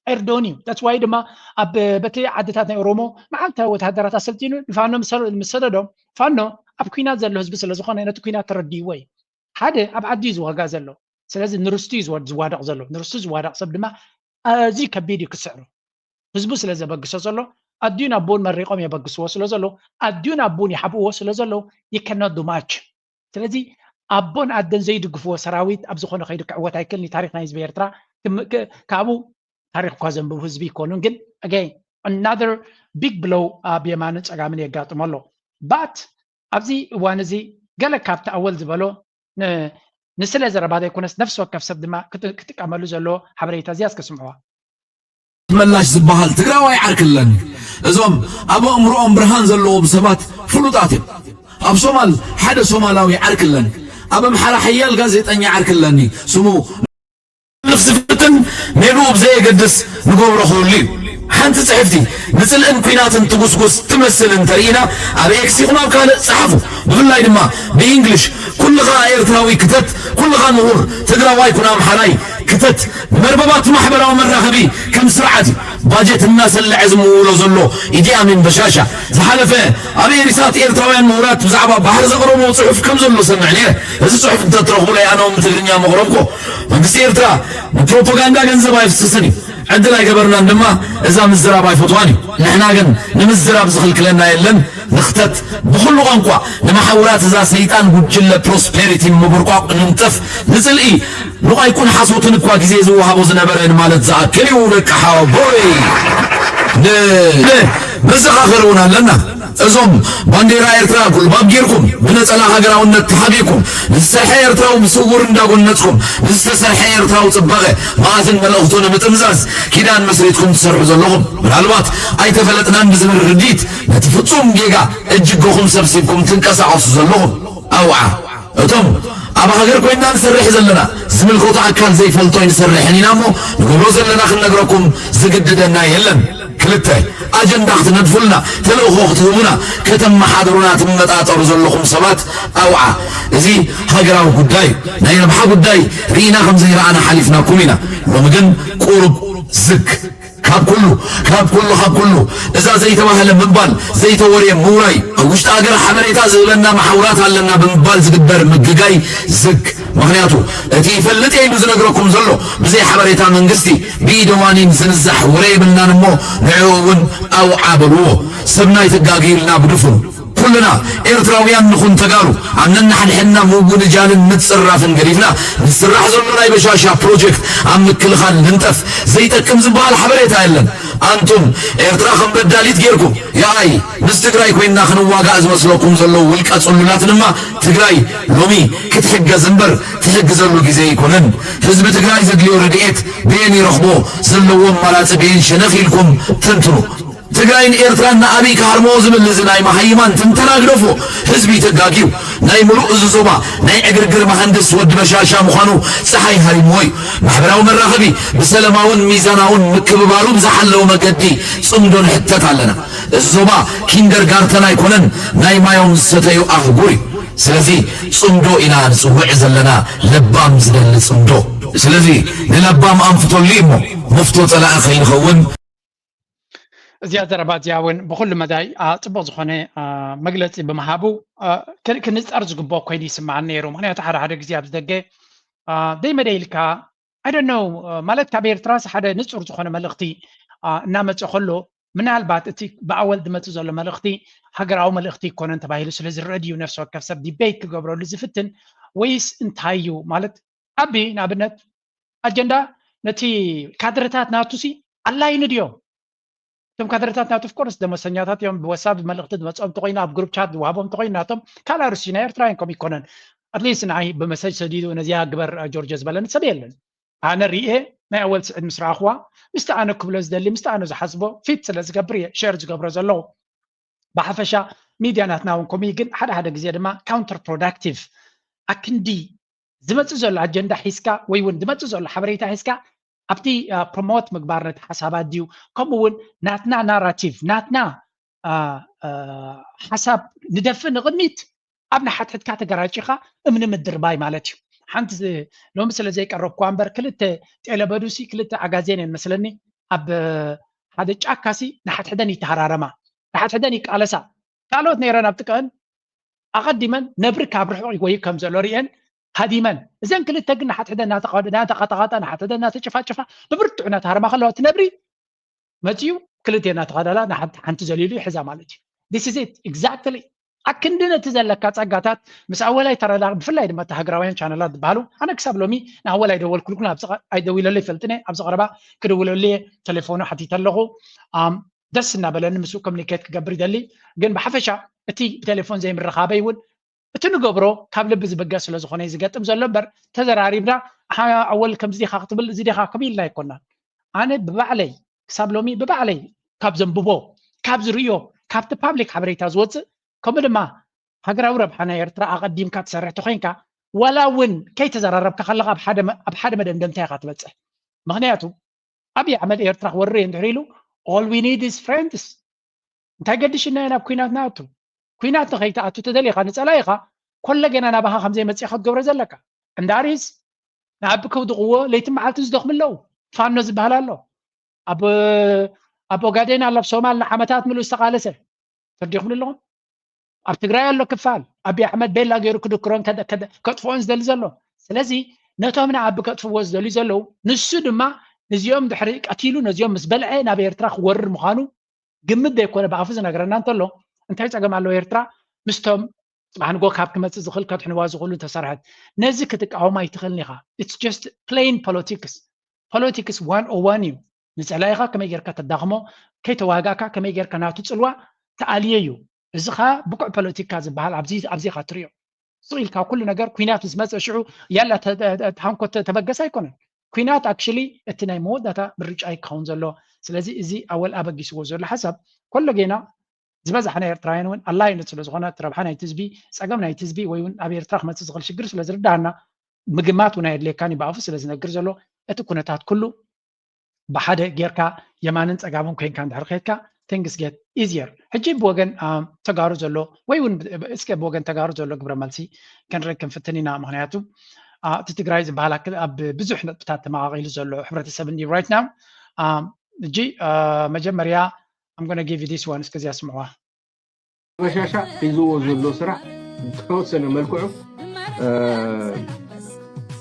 ኣይርድኦን እዩ። That's why ድማ ኣብ በቲ ዓድታት ናይ ኦሮሞ መዓልታዊ ወተሃደራት ኣሰልጢኑ ንፋኖ ምስ ሰደዶም ፋኖ ኣብ ኩናት ዘሎ ህዝቢ ስለ ዝኾነ ነቲ ኩናት ተረዲእዎ እዩ። ሓደ ኣብ ዓዲ እዩ ዝዋጋእ ዘሎ። ስለዚ ንርስቱ እዩ ዝዋደቕ ዘሎ። ንርስቱ ዝዋደቕ ሰብ ድማ ኣዝዩ ከቢድ እዩ ክስዕሮ። ህዝቡ ስለ ዘበግሶ ዘሎ ኣዲኡን ኣቦኡን መሪቖም የበግስዎ ስለ ዘለዉ ኣዲኡን ኣቦኡን ይሓብእዎ ስለ ዘለዉ you cannot do much። ስለዚ ኣቦን ኣደን ዘይድግፍዎ ሰራዊት ኣብ ዝኾነ ከይዱ ክዕወት ኣይክእልን እዩ። ታሪኽ ናይ ህዝቢ ኤርትራ ካብኡ ታሪኽ እኳ ዘንብቡ ህዝቢ ይኮኑን ግን again another big blow ኣብ የማንን ጸጋምን የጋጥሞ ኣሎ። But ኣብዚ እዋን እዚ ገለ ካብቲ ኣወል ዝበሎ ንስለ ዘረባ ዘይኮነስ ነፍሲ ወከፍ ሰብ ድማ ክጥቀመሉ ዘለዎ ሓበሬታ እዚኣ እስከ ስምዕዋ። መላሽ ዝበሃል ትግራዋይ ዓርኪ ኣለኒ። እዞም ኣብ ኣእምሮኦም ብርሃን ዘለዎም ሰባት ፍሉጣት እዮም። ኣብ ሶማል ሓደ ሶማላዊ ዓርኪ ኣለኒ። ኣብ ኣምሓራ ሓያል ጋዜጠኛ ዓርኪ ኣለኒ። ስሙ ንፍስፍትን ሜድኡ ብዘየገድስ ንገብሮ ክህሉ እዩ። ሓንቲ ጽሕፍቲ ንጽልእን ኲናትን ትጉስጉስ ትመስል እንተርኢና ኣብ ኤክስ ይኹን ኣብ ካልእ ጸሓፉ። ብፍላይ ድማ ብኢንግሊሽ ኩልኻ ኤርትራዊ ክተት፣ ኩልኻ ምሁር ትግራዋይ ኩን ኣምሓራይ ክተት። መርበባት ማሕበራዊ መራኸቢ ከም ስርዓት እዩ ባጀት እናሰለዐ ዝምውሎ ዘሎ ኢዲ ኣሚን በሻሻ። ዝሓለፈ ኣብ ኤሪሳት ኤርትራውያን ምሁራት ብዛዕባ ባሕሪ ዘቕረብዎ ጽሑፍ ከም ዘሎ ሰምዕ ነይረ። እዚ ጽሑፍ እንተትረኽቡ ናይ ኣነ እውን ብትግርኛ መቕረብኮ። መንግስቲ ኤርትራ ንፕሮፓጋንዳ ገንዘብ ኣይፍስስን እዩ። ዕድል ኣይገበርናን ድማ እዛ ምዝራብ ኣይፈትዋን እዩ። ንሕና ግን ንምዝራብ ዝኽልክለና የለን። ንኽተት ብኹሉ ቋንቋ ንመሓውራት እዛ ሰይጣን ጉጅለ ፕሮስፔሪቲ ምብርቋቕ ንንጠፍ ንጽልኢ ሉቓይቁን ሓሶትን እኳ ግዜ ዝወሃቦ ዝነበረ ንማለት ዝኣክል እዩ ደቂ ሓወቦይ። መዘኻኸሪ እውን ኣለና። እዞም ባንዴራ ኤርትራ ጉልባብ ጌርኩም ብነጸላ ሃገራውነት ተሓቢእኩም ንዝሰርሐ ኤርትራዊ ብስውር እንዳጎነጽኩም ንዝተሰርሐ ኤርትራዊ ጽባቐ መኣዝን መልእኽቱ ንምጥምዛዝ ኪዳን መስሪትኩም ትሰርሑ ዘለኹም ምናልባት ኣይተፈለጥናን ብዝብል ርድኢት ነቲ ፍጹም ጌጋ እጅገኹም ሰብሲብኩም ትንቀሳቐሱ ዘለኹም ኣውዓ እቶም ኣብ ሃገር ኮይንና ንሰርሕ ዘለና ዝምልከቶ ኣካል ዘይፈልጦ ኣይንሰርሕን ኢና እሞ ንገብሮ ዘለና ክንነግረኩም ዝግድደና የለን። ክልተ ኣጀንዳ ክትነድፉልና ተልእኾ ክትህቡና ከተመሓድሩና ትመጣጠሩ ዘለኹም ሰባት ኣውዓ። እዚ ሃገራዊ ጉዳይ እዩ። ናይ ረብሓ ጉዳይ ርኢና ከም ዘይረኣና ሓሊፍናኩም ኢና። ሎሚ ግን ቁሩብ ዝግ ካብ ኩሉ ካብ ኩሉ ካብ ኩሉ እዛ ዘይተባህለ ምባል ዘይተወርየ ምውራይ ኣብ ውሽጢ ሃገር ሓበሬታ ዝህበና መሓውራት ኣለና ብምባል ዝግበር ምግጋይ ዝግ ምክንያቱ እቲ ይፈልጥ ኢሉ ዝነግረኩም ዘሎ ብዘይ ሓበሬታ መንግስቲ ብኢደዋኒን ዝንዛሕ ወረ የብልናን እሞ ንዕኡ እውን ኣውዓ በልዎ ሰብና ይትጋግዩልና ብድፉኑ ኩልና ኤርትራውያን ንኹን ተጋሩ ኣብ ነናሕድሕድና ምውንጃልን ምጽራፍን ገዲፍና ንስራሕ ዘሎ ናይ በሻሻ ፕሮጀክት ኣብ ምክልኻል ንንጠፍ ዘይጠቅም ዝበሃል ሓበሬታ የለን ኣንቱም ኤርትራ ከም በዳሊት ጌርኩም የኣይ ምስ ትግራይ ኮይንና ክንዋጋእ ዝመስለኩም ዘለዉ ውልቀ ጽሉላት ድማ ትግራይ ሎሚ ክትሕገዝ እምበር ትሕግዘሉ ግዜ ኣይኮነን ህዝቢ ትግራይ ዘድልዮ ረድኤት ብየን ይረኽቦ ዘለዎ ኣማራፂ ብየን ሸነኽ ኢልኩም ተንትኑ ትግራይን ኤርትራን ንኣብይ ክሃርሞ ዝብል እዚ ናይ መሃይማን ትንተና ግደፎ ህዝቢ ተጋግዩ ናይ ምሉእ እዚ ዞባ ናይ ዕግርግር መሃንድስ ወዲ በሻሻ ምዃኑ ፀሓይ ሃሪምዎ እዩ ማሕበራዊ መራኸቢ ብሰለማውን ሚዛናውን ምክብባሩ ብዝሓለወ መገዲ ፅምዶ ንሕተት ኣለና እዚ ዞባ ኪንደር ጋርተን ኣይኮነን ናይ ማዮም ዝሰተዩ ኣህጉር እዩ ስለዚ ፅምዶ ኢና ንፅውዕ ዘለና ለባም ዝደሊ ፅምዶ ስለዚ ንለባም ኣንፍተሉ እሞ መፍቶ ፀላኢ ከይንኸውን እዚኣ ዘረባ እዚኣ እውን ብኩሉ መዳይ ጽቡቅ ዝኾነ መግለፂ ብምሃቡ ክንፀር ዝግብኦ ኮይኑ ይስማዓኒ ነይሩ ምክንያቱ ሓደ ሓደ ግዜ ኣብዚ ደገ ደይመደ ኢልካ ኣይደነው ማለት ካብ ኤርትራስ ሓደ ንፁር ዝኾነ መልእኽቲ እናመፀ ከሎ ምናልባት እቲ ብኣወል ዝመፅእ ዘሎ መልእኽቲ ሃገራዊ መልእኽቲ ይኮነን ተባሂሉ ስለ ዝረአ ድዩ ነፍሲ ወከፍ ሰብ ዲቤት ክገብረሉ ዝፍትን ወይስ እንታይ እዩ ማለት ኣቢ ንኣብነት ኣጀንዳ ነቲ ካድረታት ናቱ ሲ ኣላይኒ ድዮም እቶም ካድረታት ናቱ ፍቆርስ ደመሰኛታት እዮም ብወሳብ መልእኽቲ ዝመፅኦም ተኮይኑ ኣብ ግሩፕ ቻት ዝዋሃቦም ተኮይኑ ናቶም ካልኣ ርሲ ናይ ኤርትራውያን ከም ይኮነን ኣትሊስት ንዓይ ብመሰጅ ሰዲዱ ነዚኣ ግበር ጆርጆ ዝበለኒ ሰብ የለን ኣነ ርኤ ናይ ኣወል ስዕድ ምስ ረኣኽዋ ምስቲ ኣነ ክብሎ ዝደሊ ምስቲ ኣነ ዝሓስቦ ፊት ስለ ዝገብር እየ ሸር ዝገብሮ ዘለኹ ብሓፈሻ ሚድያ ናትና እውን ከምኡ ግን ሓደ ሓደ ግዜ ድማ counter productive ኣክንዲ ዝመፅእ ዘሎ ኣጀንዳ ሒዝካ ወይ እውን ዝመፅእ ዘሎ ሓበሬታ ሒዝካ ኣብቲ ፕሮሞት ምግባር ነቲ ሓሳባት ድዩ ከምኡ እውን ናትና ናራቲቭ ናትና ሓሳብ ንደፍእ ንቕድሚት ኣብ ንሓትሕትካ ተገራጭኻ እምኒ ምድርባይ ማለት እዩ ሓንቲ ሎሚ ስለ ዘይቀረብኩዋ እምበር ክልተ ጤለበዱሲ ክልተ ኣጋዜን እየን መስለኒ ኣብ ሓደ ጫካሲ ንሓትሕደን ይተሃራረማ ንሓትሕደን ይቃለሳ ካልኦት ነይረን ኣብ ጥቀን ኣቐዲመን ነብሪ ካብ ርሑቕ ይጎይ ከም ዘሎ ርእየን ሃዲመን እዘን ክልተ ግን ንሓትሕደን እናተቐጠቐጣ ንሓትሕደን እናተጨፋጨፋ ብብርትዑ እናተሃረማ ከለዋ እቲ ነብሪ መፅዩ ክልተ እናተኸዳላ ሓንቲ ዘሊሉ ይሕዛ ማለት እዩ this is it exactly ኣክንዲ ነቲ ዘለካ ጸጋታት ምስ ኣወላይ ተረዳ ብፍላይ ድማ እቲ ሃገራውያን ቻነላት ዝበሃሉ ኣነ ክሳብ ሎሚ ንኣወል ኣይደወልኩልኩን ኣይደዊለሉ ይፈልጥን እየ ኣብዚ ቀረባ ክድውለሉ እየ ተሌፎኑ ሓቲተ ኣለኹ ደስ እናበለኒ ምስኡ ኮሚኒኬት ክገብር ይደሊ ግን ብሓፈሻ እቲ ብቴሌፎን ዘይምርኻበይ እውን እቲ ንገብሮ ካብ ልቢ ዝብገስ ስለ ዝኾነ እዩ ዝገጥም ዘሎ እምበር ተዘራሪብና ኣወል ከምዚ ዲኻ ክትብል እዚ ዲኻ ክም ኢልና ኣይኮናን ኣነ ብባዕለይ ክሳብ ሎሚ ብባዕለይ ካብ ዘንብቦ ካብ ዝርእዮ ካብቲ ፓብሊክ ሓበሬታ ዝወፅእ ከምኡ ድማ ሃገራዊ ረብሓ ናይ ኤርትራ ኣቐዲምካ ትሰርሕ ተኮይንካ ዋላ እውን ከይተዘራረብካ ከለካ ኣብ ሓደ መደምደምታ ኢካ ትበፅሕ ምክንያቱ ኣብይ ኣሕመድ ኤርትራ ክወርር እየ እንድሕር ኢሉ all we need is friends እንታይ ገድሽና ኢና ኣብ ኩናት ንኣቱ ኩናት ንከይትኣቱ ተደሊካ ንፀላኢካ ኮለገና ናባካ ከምዘይመፅእካ ክትገብሮ ዘለካ እንዳሪስ ንኣቢ ከውድቕዎ ለይትን መዓልትን ዝደኽሙ ኣለዉ ፋኖ ዝበሃል ኣሎ ኣብ ኣብ ኦጋዴን ኣሎ ኣብ ሶማል ንዓመታት ምሉእ ዝተቃለሰ ተርዲኹም ኣለኹም ኣብ ትግራይ ኣሎ ክፋል ኣቢ ኣሕመድ ቤላ ገይሩ ክድክሮን ከጥፍኦን ዝደሊ ዘሎ ስለዚ ነቶም ንኣቢ ከጥፍዎ ዝደልዩ ዘለዉ ንሱ ድማ ንዚኦም ድሕሪ ቀቲሉ ነዚኦም ምስ በልዐ ናብ ኤርትራ ክወርር ምዃኑ ግምት ዘይኮነ ብኣፉ ዝነግረና እንተሎ እንታይ ፀገም ኣለዎ ኤርትራ ምስቶም ፅባሕ ንጎ ካብ ክመፅእ ዝኽእል ከድሕንዋ ዝኽእሉ እንተሰርሐት ነዚ ክትቃወማ ኣይትኽእልን ኢኻ it's just plain politics politics one oh one እዩ ንፀላኢኻ ከመይ ጌርካ ተዳኽሞ ከይተዋጋእካ ከመይ ጌርካ ናቱ ፅልዋ ተኣልዮ እዩ እዚ ኸዓ ብቁዕ ፖለቲካ ዝበሃል ኣብዚ ኢኻ ትሪኦ ስቕ ኢልካ ኩሉ ነገር ኩናት ምስ መፀ ሽዑ ያላ ተሃንኮ ተበገስ ኣይኮነን ኩናት ኣክሽሊ እቲ ናይ መወዳእታ ምርጫ እዩ ክኸውን ዘሎ ስለዚ እዚ ኣወል ኣበጊስዎ ዘሎ ሓሳብ ኮሎ ጌና ዝበዛሕና ኤርትራውያን እውን ኣላይነት ስለ ዝኾነ እቲ ረብሓ ናይቲ ህዝቢ ፀገም ናይቲ ህዝቢ ወይ እውን ኣብ ኤርትራ ክመፅእ ዝኽእል ሽግር ስለ ዝርዳሃና ምግማት እውን ኣየድልየካን እዩ ብኣፉ ስለ ዝነግር ዘሎ እቲ ኩነታት ኩሉ ብሓደ ጌርካ የማንን ፀጋምን ኮይንካ እንድሕር ከድካ things get easier ሕጂ ብወገን ተጋሩ ዘሎ ወይ እውን እስከ ብወገን ተጋሩ ዘሎ ግብረ መልሲ ክንርኢ ክንፍትን ኢና ምክንያቱ እቲ ትግራይ ዝበሃል ኣብ ብዙሕ ነጥብታት ተመቃቂሉ ዘሎ ሕብረተሰብ እንዲ right now እጂ መጀመርያ I'm gonna give you this one እስከዚያ ስምዕዋ። በሻሻ ሒዝዎ ዘሎ ስራሕ ብተወሰነ መልክዑ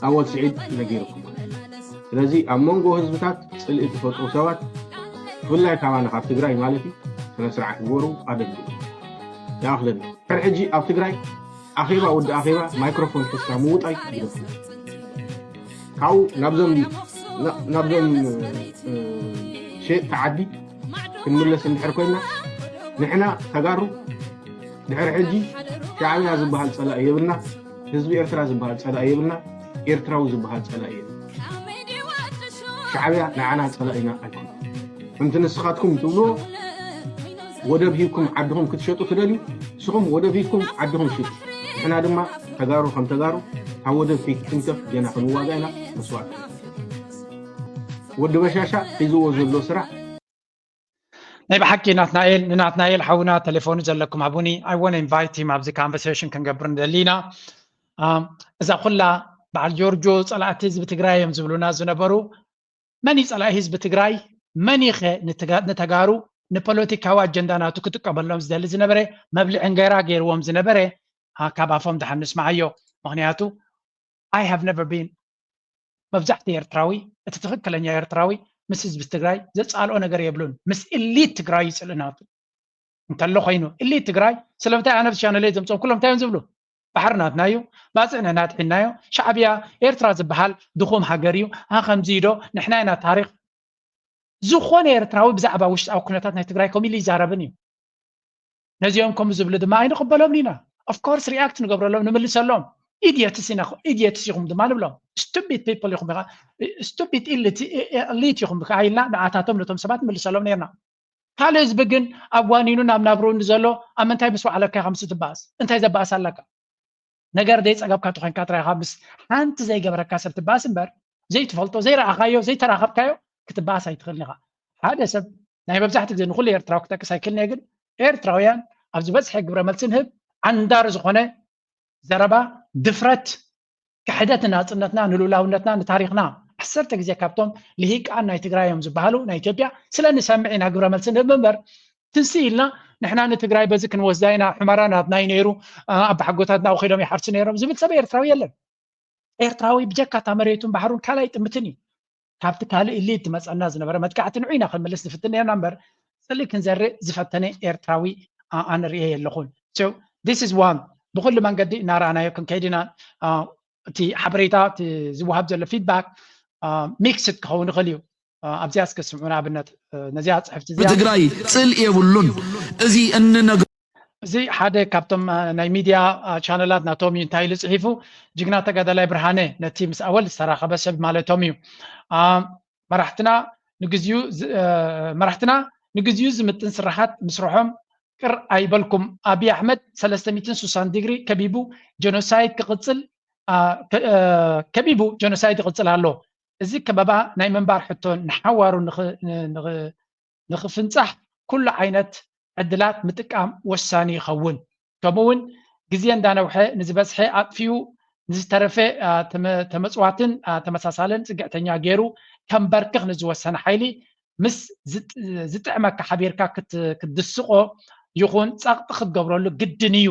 ኣወል ስዒድ ነጊርኩም። ስለዚ ኣብ መንጎ ህዝብታት ፅልኢ ትፈጥሩ ሰባት ብፍላይ ካባና ካብ ትግራይ ማለት እዩ ስነ ስርዓት ግበሩ፣ ኣደብ ግበሩ። ይኣኽለና። ድሕሪ ሕጂ ኣብ ትግራይ ኣኼባ ወዲ ኣኼባ ማይክሮፎን ሒዝካ ምውጣይ ግደፉ። ካብኡ ናብዞም ናብዞም ሸየጥቲ ዓዲ ክንምለስ እንድሕር ኮይና ንሕና ተጋሩ ድሕሪ ሕጂ ሻዕብያ ዝበሃል ፀላኢ የብልና፣ ህዝቢ ኤርትራ ዝበሃል ፀላኢ የብልና፣ ኤርትራዊ ዝበሃል ፀላኢ የብልና። ሻዕብያ ንዓና ፀላኢና ኣይኮነ። ከምቲ ንስኻትኩም ትብልዎ ወደብ ሂብኩም ዓድኹም ክትሸጡ ትደልዩ፣ ንስኹም ወደብ ሂብኩም ዓድኹም ሽጡ። ንሕና ድማ ተጋሩ ከም ተጋሩ ካብ ወደብ ከይትትንከፍ ገና ክንዋጋ ኢና መስዋእቲ። ወዲ በሻሻ ሒዝዎ ዘሎ ስራሕ ናይ ብሓቂ ናትናኤል ንናትናኤል ሓውና ቴሌፎኑ ዘለኩም ሃቡኒ። I want invite him ኣብዚ conversation ክንገብር ንደሊ ኢና። እዛ ኩላ በዓል ጆርጆ ፀላእቲ ህዝቢ ትግራይ እዮም ዝብሉና ዝነበሩ መን እዩ ፀላኢ ህዝቢ ትግራይ? መን ይኸ ንተጋሩ ንፖለቲካዊ ኣጀንዳ ናቱ ክጥቀመሎም ዝደሊ ዝነበረ መብልዒ እንገራ ገይርዎም ዝነበረ ካብ ኣፎም ደሓን ንስምዓዮ። ምክንያቱ I have never been መብዛሕቲ ኤርትራዊ እቲ ትክክለኛ ኤርትራዊ ምስ ህዝቢ ትግራይ ዘፃልኦ ነገር የብሉን። ምስ ኢሊት ትግራይ ይፅልእ ናቱ እንተሎ ኮይኑ ኢሊት ትግራይ ስለምንታይ ኣነ ቻነለይ ዘምፅኦም ኩሎም እንታይ እዮም ዝብሉ? ባሕሪ ናትና እዩ፣ ባፅዕ ንሕና ኣጥሒናዮ፣ ሻዕብያ ኤርትራ ዝበሃል ድኹም ሃገር እዩ፣ ኣ ከምዚ ዶ ንሕና ኢና ታሪክ ዝኾነ ኤርትራዊ ብዛዕባ ውሽጣዊ ኩነታት ናይ ትግራይ ከምኡ ኢሉ ይዛረብን እዩ። ነዚኦም ከምኡ ዝብሉ ድማ ኣይንቕበሎምን ኢና። Of course react ንገብረሎም ንምልሰሎም። Idiots ኢና ኢዲየትስ ኢኹም ድማ ንብሎም። Stupid people ኢኹም ኢኻ stupid ኢሊት ኢኹም ከዓ ኢልና ንኣታቶም ነቶም ሰባት ንምልሰሎም ነርና። ካልእ ህዝቢ ግን ኣጓኒኑ ናብ ናብርኡ ንዘሎ ኣብ ምንታይ ምስ ዋዕለካ ኢኻ ምስ ትበኣስ እንታይ ዘበኣስ ኣለካ? ነገር ዘይፀገብካ ተኮይንካ ጥራይ ኢኻ ምስ ሓንቲ ዘይገበረካ ሰብ ትበኣስ እምበር ዘይትፈልጦ ዘይረኣኻዮ ዘይተራኸብካዮ ክትበኣስ ኣይትኽእልን ኢኻ። ሓደ ሰብ ናይ መብዛሕትኡ ግዜ ንኩሉ ኤርትራዊ ክጠቅስ ኣይክእልን እየ ግን ኤርትራውያን ኣብ ዝበዝሐ ግብረ መልሲ ንህብ ዓንዳሪ ዝኾነ ዘረባ ድፍረት ክሕደት ንናፅነትና ንልኡላውነትና ንታሪኽና ዓሰርተ ግዜ ካብቶም ልሂቃን ናይ ትግራይ እዮም ዝበሃሉ ናይ ኢትዮጵያ ስለ ንሰምዕ ኢና ግብረ መልሲ ንህብ እምበር ትንስእ ኢልና ንሕና ንትግራይ በዚ ክንወስዳ ኢና ሑመራ ናትና እዩ ነይሩ ኣባሓጎታት ናብኡ ከይዶም ይሓርሱ ነይሮም ዝብል ሰብ ኤርትራዊ የለን። ኤርትራዊ ብጀካ እታ መሬቱን ባሕሩን ካልእ ኣይጥምትን እዩ። ካብቲ ካልእ ኢሊት ዝመፀና ዝነበረ መጥቃዕቲ ንዑ ኢና ክንምልስ ንፍትን ነርና እምበር ፅልኢ ክንዘርእ ዝፈተነ ኤርትራዊ ኣነ ርእየ የለኹን። This is one ብኩሉ መንገዲ እናረኣናዮ ክንከይድ ኢና። እቲ ሓበሬታ እቲ ዝወሃብ ዘሎ feedback mixed ክኸውን ይኽእል እዩ። ኣብዚኣ እስከ ስምዑ ንኣብነት ነዚኣ ፅሕፍቲ እዚኣ ብትግራይ ፅልኢ የብሉን። እዚ እንነግ እዚ ሓደ ካብቶም ናይ ሚድያ ቻነላት ናቶም እዩ እንታይ ኢሉ ፅሒፉ ጅግና ተጋዳላይ ብርሃነ ነቲ ምስ ኣወል ዝተራኸበ ሰብ ማለቶም እዩ። መራሕትና ንግዚኡ መራሕትና ንግዚኡ ዝምጥን ስራሓት ምስርሖም ቅር ኣይበልኩም። ኣብይ ኣሕመድ ሰለስተ ሚእትን ስሳን ዲግሪ ከቢቡ ጀኖሳይድ ክቕፅል ከቢቡ ጀኖሳይድ ይቕፅል ኣሎ። እዚ ከበባ ናይ ምንባር ሕቶ ንሓዋሩ ንኽፍንፃሕ ኩሉ ዓይነት ዕድላት ምጥቃም ወሳኒ ይኸውን። ከምኡ እውን ግዜ እንዳነውሐ ንዝበዝሐ ኣጥፊኡ ንዝተረፈ ተመፅዋትን ተመሳሳልን ፅግዕተኛ ገይሩ ከንበርክኽ ንዝወሰነ ሓይሊ ምስ ዝጥዕመካ ሓቢርካ ክትድስቆ ይኹን ጸቕጢ ክትገብረሉ ግድን እዩ።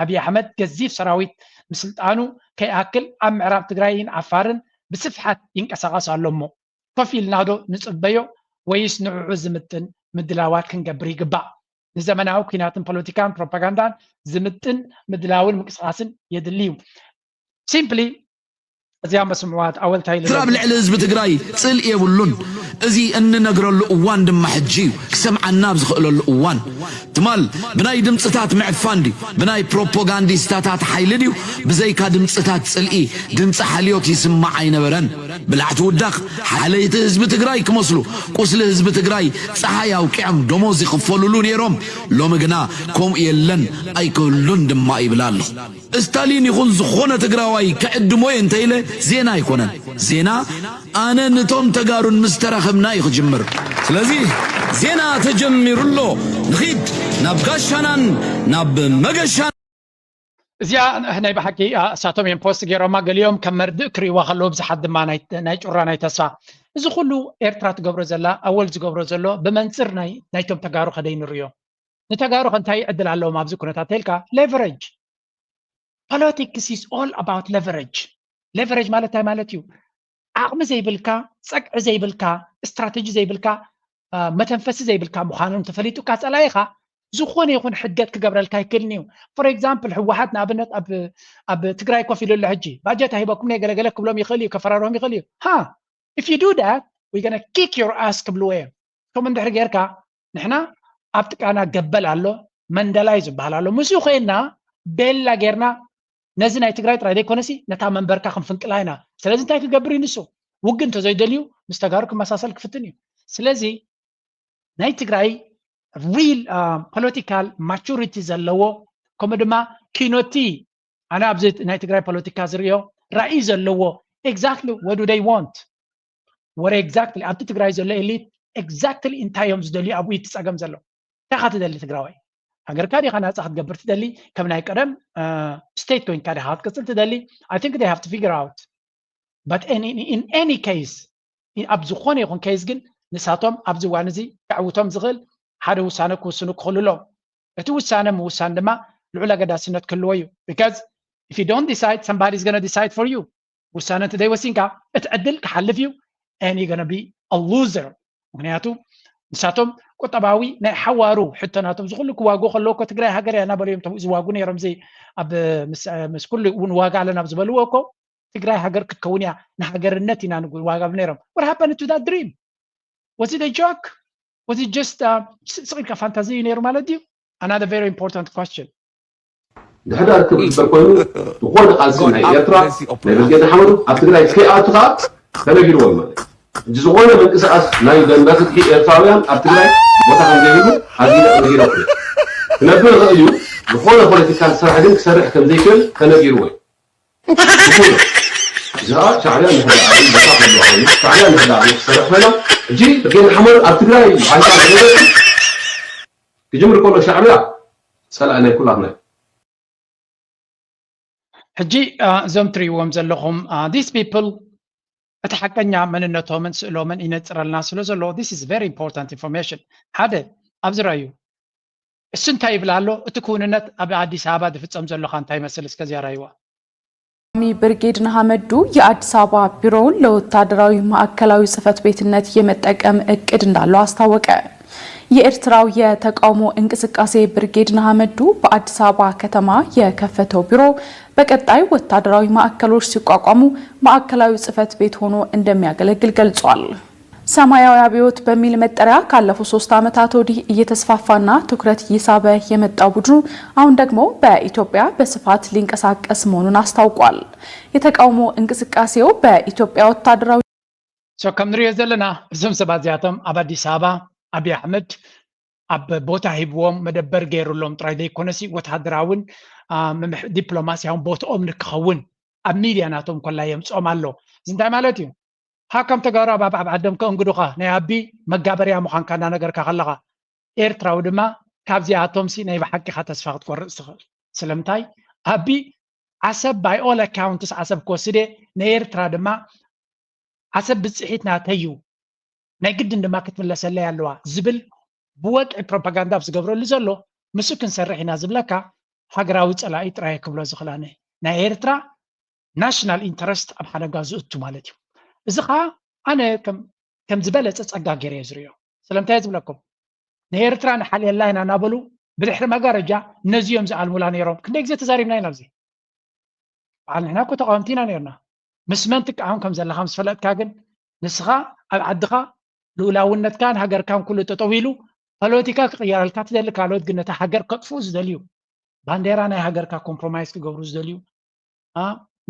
ኣብይ ኣሕመድ ገዚፍ ሰራዊት ምስልጣኑ ከይኣክል ኣብ ምዕራብ ትግራይን ዓፋርን ብስፍሓት ይንቀሳቐስ ኣሎ እሞ ኮፍ ኢልና ዶ ንጽበዮ ወይስ ንዕዑ ዝምጥን ምድላዋት ክንገብር ይግባእ? ንዘመናዊ ኲናትን ፖለቲካን ፕሮፓጋንዳን ዝምጥን ምድላውን ምንቅስቓስን የድሊ እዩ። Simply እዚኣ መስምዕዋ ኣወል እንታይ ኢሉ ኣሎ? ኣብ ልዕሊ ህዝቢ ትግራይ ጽልኢ የብሉን። እዚ እንነግረሉ እዋን ድማ ሕጂ እዩ፣ ክሰምዓና ኣብ ዝኽእለሉ እዋን። ትማል ብናይ ድምፅታት ምዕፋን ድዩ? ብናይ ፕሮፓጋንዲስታታት ሓይሊ ድዩ? ብዘይካ ድምፅታት ፅልኢ፣ ድምፂ ሓልዮት ይስማዕ ኣይነበረን። ብላዕቲ ውዳቕ ሓለይቲ ህዝቢ ትግራይ ክመስሉ፣ ቁስሊ ህዝቢ ትግራይ ፀሓይ ኣውቂዖም ደሞዝ ይኽፈሉሉ ነይሮም። ሎሚ ግና ከምኡ የለን፣ ኣይክህሉን ድማ ይብል ኣሎ። እስታሊን ይኹን ዝኾነ ትግራዋይ ክዕድሞ እየ እንተኢለ ዜና ኣይኮነን። ዜና ኣነ ንቶም ተጋሩን ምስ ተራኸብና እዩ ክጅምር። ስለዚ ዜና ተጀሚሩ ኣሎ። ንኺድ ናብ ጋሻናን ናብ መገሻን። እዚኣ ናይ ብሓቂ እሳቶም እዮም ፖስት ገይሮማ፣ ገሊኦም ከም መርድእ ክርእይዋ ከለዉ ብዙሓት ድማ ናይ ጩራ ናይ ተስፋ እዚ ኩሉ ኤርትራ ትገብሮ ዘላ ኣወል ዝገብሮ ዘሎ ብመንፅር ናይ ናይቶም ተጋሩ ከደይ ንርዮ። ንተጋሩ ከ እንታይ ዕድል ኣለዎም ኣብዚ ኩነታት ተልካ? Leverage። Politics is all about leverage። Leverage ማለት እንታይ ማለት እዩ? ዓቕሚ ዘይብልካ፣ ፀግዒ ዘይብልካ፣ ስትራተጂ ዘይብልካ፣ መተንፈሲ ዘይብልካ ምዃኑ እንተፈሊጡካ ፀላኢኻ ዝኾነ ይኹን ሕገት ክገብረልካ ኣይክእልን እዩ። For example ህወሓት ንኣብነት ኣብ ትግራይ ኮፍ ኢሉ ኣሎ ሕጂ፣ ባጀት ኣሂበኩም ገለገለ ክብሎም ይኽእል እዩ፣ ከፈራርሆም ይኽእል እዩ። Ha, if you do that, we're gonna kick your ass ክብልዎ እዮም። ከምኡ እንድሕር ጌርካ ንሕና ኣብ ጥቃና ገበል ኣሎ፣ መንደላይ ዝበሃል ኣሎ። ምስኡ ኮይንና ቤላ ጌርና ነዚ ናይ ትግራይ ጥራይ ዘይኮነሲ ነታ መንበርካ ክንፍንቅላ ኢና። ስለዚ እንታይ ክገብር እዩ ንሱ? ውግእ እንተዘይደልዩ ምስ ተጋሩ ክመሳሰል ክፍትን እዩ። ስለዚ ናይ ትግራይ real political maturity ዘለዎ ከምኡ ድማ ኪኖቲ ኣነ ኣብዚ ናይ ትግራይ ፖለቲካ ዝሪኦ ራእይ ዘለዎ exactly what do they want? What exactly ኣብቲ ትግራይ ዘሎ elite exactly እንታይ እዮም ዝደልዩ? ኣብኡ እቲ ፀገም ዘሎ። እንታይ ካ ትደሊ ትግራዋይ? ሃገርካ ዲኻ ናፃ ክትገብር ትደሊ? ከም ናይ ቀደም state ኮይንካ ዲኻ ክትቅፅል ትደሊ? I think they have to figure out. But in, in, in any case ኣብ ዝኾነ ይኹን case ግን ንሳቶም ኣብዚ እዋን እዚ ከዕውቶም ዝኽእል ሓደ ውሳነ ክውስኑ ክኽእሉ ኣለዎም። እቲ ውሳነ ምውሳን ድማ ልዑል ኣገዳስነት ክህልዎ እዩ። Because if you don't decide, somebody is gonna decide for you። ውሳነ እንተ ዘይወሲንካ እቲ ዕድል ክሓልፍ እዩ and you're gonna be a loser። ምክንያቱ ንሳቶም ቁጠባዊ ናይ ሓዋሩ ሕቶ ናቶም ዝኩሉ ክዋጉ ከለዎ እኮ ትግራይ ሃገር እያ እናበሉ እዮም ዝዋጉ ነይሮም። እዚ ኣብ ምስ ኩሉ እውን ዋጋ ኣለና ኣብ ዝበልዎ እኮ ትግራይ ሃገር ክትከውን እያ ንሃገርነት ኢና ንዋጋ ነይሮም። What happened to that dream? Was it a joke? Was it just ስቕ ኢልካ ፋንታዚ እዩ ነይሩ ማለት ድዩ? Another very important question. ድሕዳር ክብል ኮይኑ ዝኾነ ቃልሲ ናይ ኤርትራ ናይ ብርጌድ ሓመዱ ኣብ ትግራይ ከይኣቱ ከዓ ተነጊርዎም ማለት ሕጂ ዝኾነ ምንቅስቃስ ናይ ደንበ ፍትሒ ኤርትራውያን ኣብ ትግራይ ቦታ ከም ዘይብሉ ኣዚና ነጊረኩ ክነብር ይኽእል እዩ። ዝኾነ ፖለቲካል ስራሕ ግን ክሰርሕ ከም ዘይክእል ተነጊርዎ እዩ። እዚኣ ሻዕብያ ንሕዳ ሻዕብያ ንሕዳ ክሰርሕ ኮይና ሕጂ ብርጌድ ሓመዱ ኣብ ትግራይ ሓንሳ ክጅምር ከሎ ሻዕብያ ፀላኢ ናይ ኩላትና እዩ። ሕጂ እዞም ትሪእዎም ዘለኹም these people እቲ ሓቀኛ መንነቶምን ስእሎምን ይነፅረልና ስለ ዘሎ this is very important information። ሓደ ኣብዚ ረኣዩ እሱ እንታይ ይብል ኣሎ? እቲ ክውንነት ኣብ ኣዲስ ኣበባ ዝፍፀም ዘሎ ኸ እንታይ ይመስል? እስከ እዚኣ ረኣይዋ። ተቃዋሚ ብርጌድ ንሓመዱ የአዲስ አበባ ቢሮውን ለወታደራዊ ማዕከላዊ ጽፈት ቤትነት የመጠቀም እቅድ እንዳለው አስታወቀ። የኤርትራው የተቃውሞ እንቅስቃሴ ብርጌድ ንሓመዱ በአዲስ አበባ ከተማ የከፈተው ቢሮ በቀጣይ ወታደራዊ ማዕከሎች ሲቋቋሙ ማዕከላዊ ጽፈት ቤት ሆኖ እንደሚያገለግል ገልጿል። ሰማያዊ አብዮት በሚል መጠሪያ ካለፉት ሶስት ዓመታት ወዲህ እየተስፋፋና ትኩረት እየሳበ የመጣው ቡድኑ አሁን ደግሞ በኢትዮጵያ በስፋት ሊንቀሳቀስ መሆኑን አስታውቋል። የተቃውሞ እንቅስቃሴው በኢትዮጵያ ወታደራዊ So ከም ንሪኦ ዘለና እዞም ሰባት እዚኣቶም ኣብ ኣዲስ ኣበባ ኣብይ ኣሕመድ ኣብ ቦታ ሂብዎም መደበር ገይሩሎም ጥራይ ዘይኮነሲ ወታደራውን ዲፕሎማሲያውን ቦትኦም ንክኸውን ኣብ ሚድያ ናቶም ኮላ የምፅኦም ኣሎ። እዚ እንታይ ማለት እዩ? ሃ ከም ተጋሩ ኣብ ዓዶም ከእንግዱኻ ናይ ኣቢ መጋበርያ ምዃንካ እናነገርካ ከለኻ ኤርትራዊ ድማ ካብዚኣቶምሲ ናይ ብሓቂኻ ተስፋ ክትቆርፅ ትኽእል። ስለምንታይ ኣቢ ዓሰብ by all accounts ዓሰብ ክወስድ እየ ንኤርትራ ድማ ዓሰብ ብፅሒት ናተይ እዩ ናይ ግድን ድማ ክትምለሰለይ ኣለዋ ዝብል ብወግዒ ፕሮፓጋንዳ ኣብ ዝገብረሉ ዘሎ ምስኡ ክንሰርሕ ኢና ዝብለካ ሃገራዊ ፀላኢ ጥራይ ክብሎ ዝኽእል ኣነ ናይ ኤርትራ ናሽናል ኢንተረስት ኣብ ሓደጋ ዝእቱ ማለት እዩ። እዚ ከዓ ኣነ ከም ዝበለፀ ፀጋ ገይረ እየ ዝርእዮ። ስለምንታይ እየ ዝብለኩም? ንኤርትራ ንሓልየላ ኢና እናበሉ ብድሕሪ መጋረጃ ነዚኦም ዝኣልሙላ ነይሮም። ክንደይ ግዜ ተዛሪብና ኢና ኣብዚ። በዓል ንሕና እኮ ተቃወምቲ ኢና ነይርና። ምስ መን ትቃወም ከም ዘለካ ምስ ፈለጥካ ግን ንስኻ ኣብ ዓድኻ ልኡላውነትካን ሃገርካን ኩሉ ጠጠው ኢሉ ፖለቲካ ክቕየረልካ ትደሊ ካልኦት ግን ነታ ሃገር ከጥፍኡ ዝደልዩ ባንዴራ ናይ ሃገርካ ኮምፕሮማይዝ ክገብሩ ዝደልዩ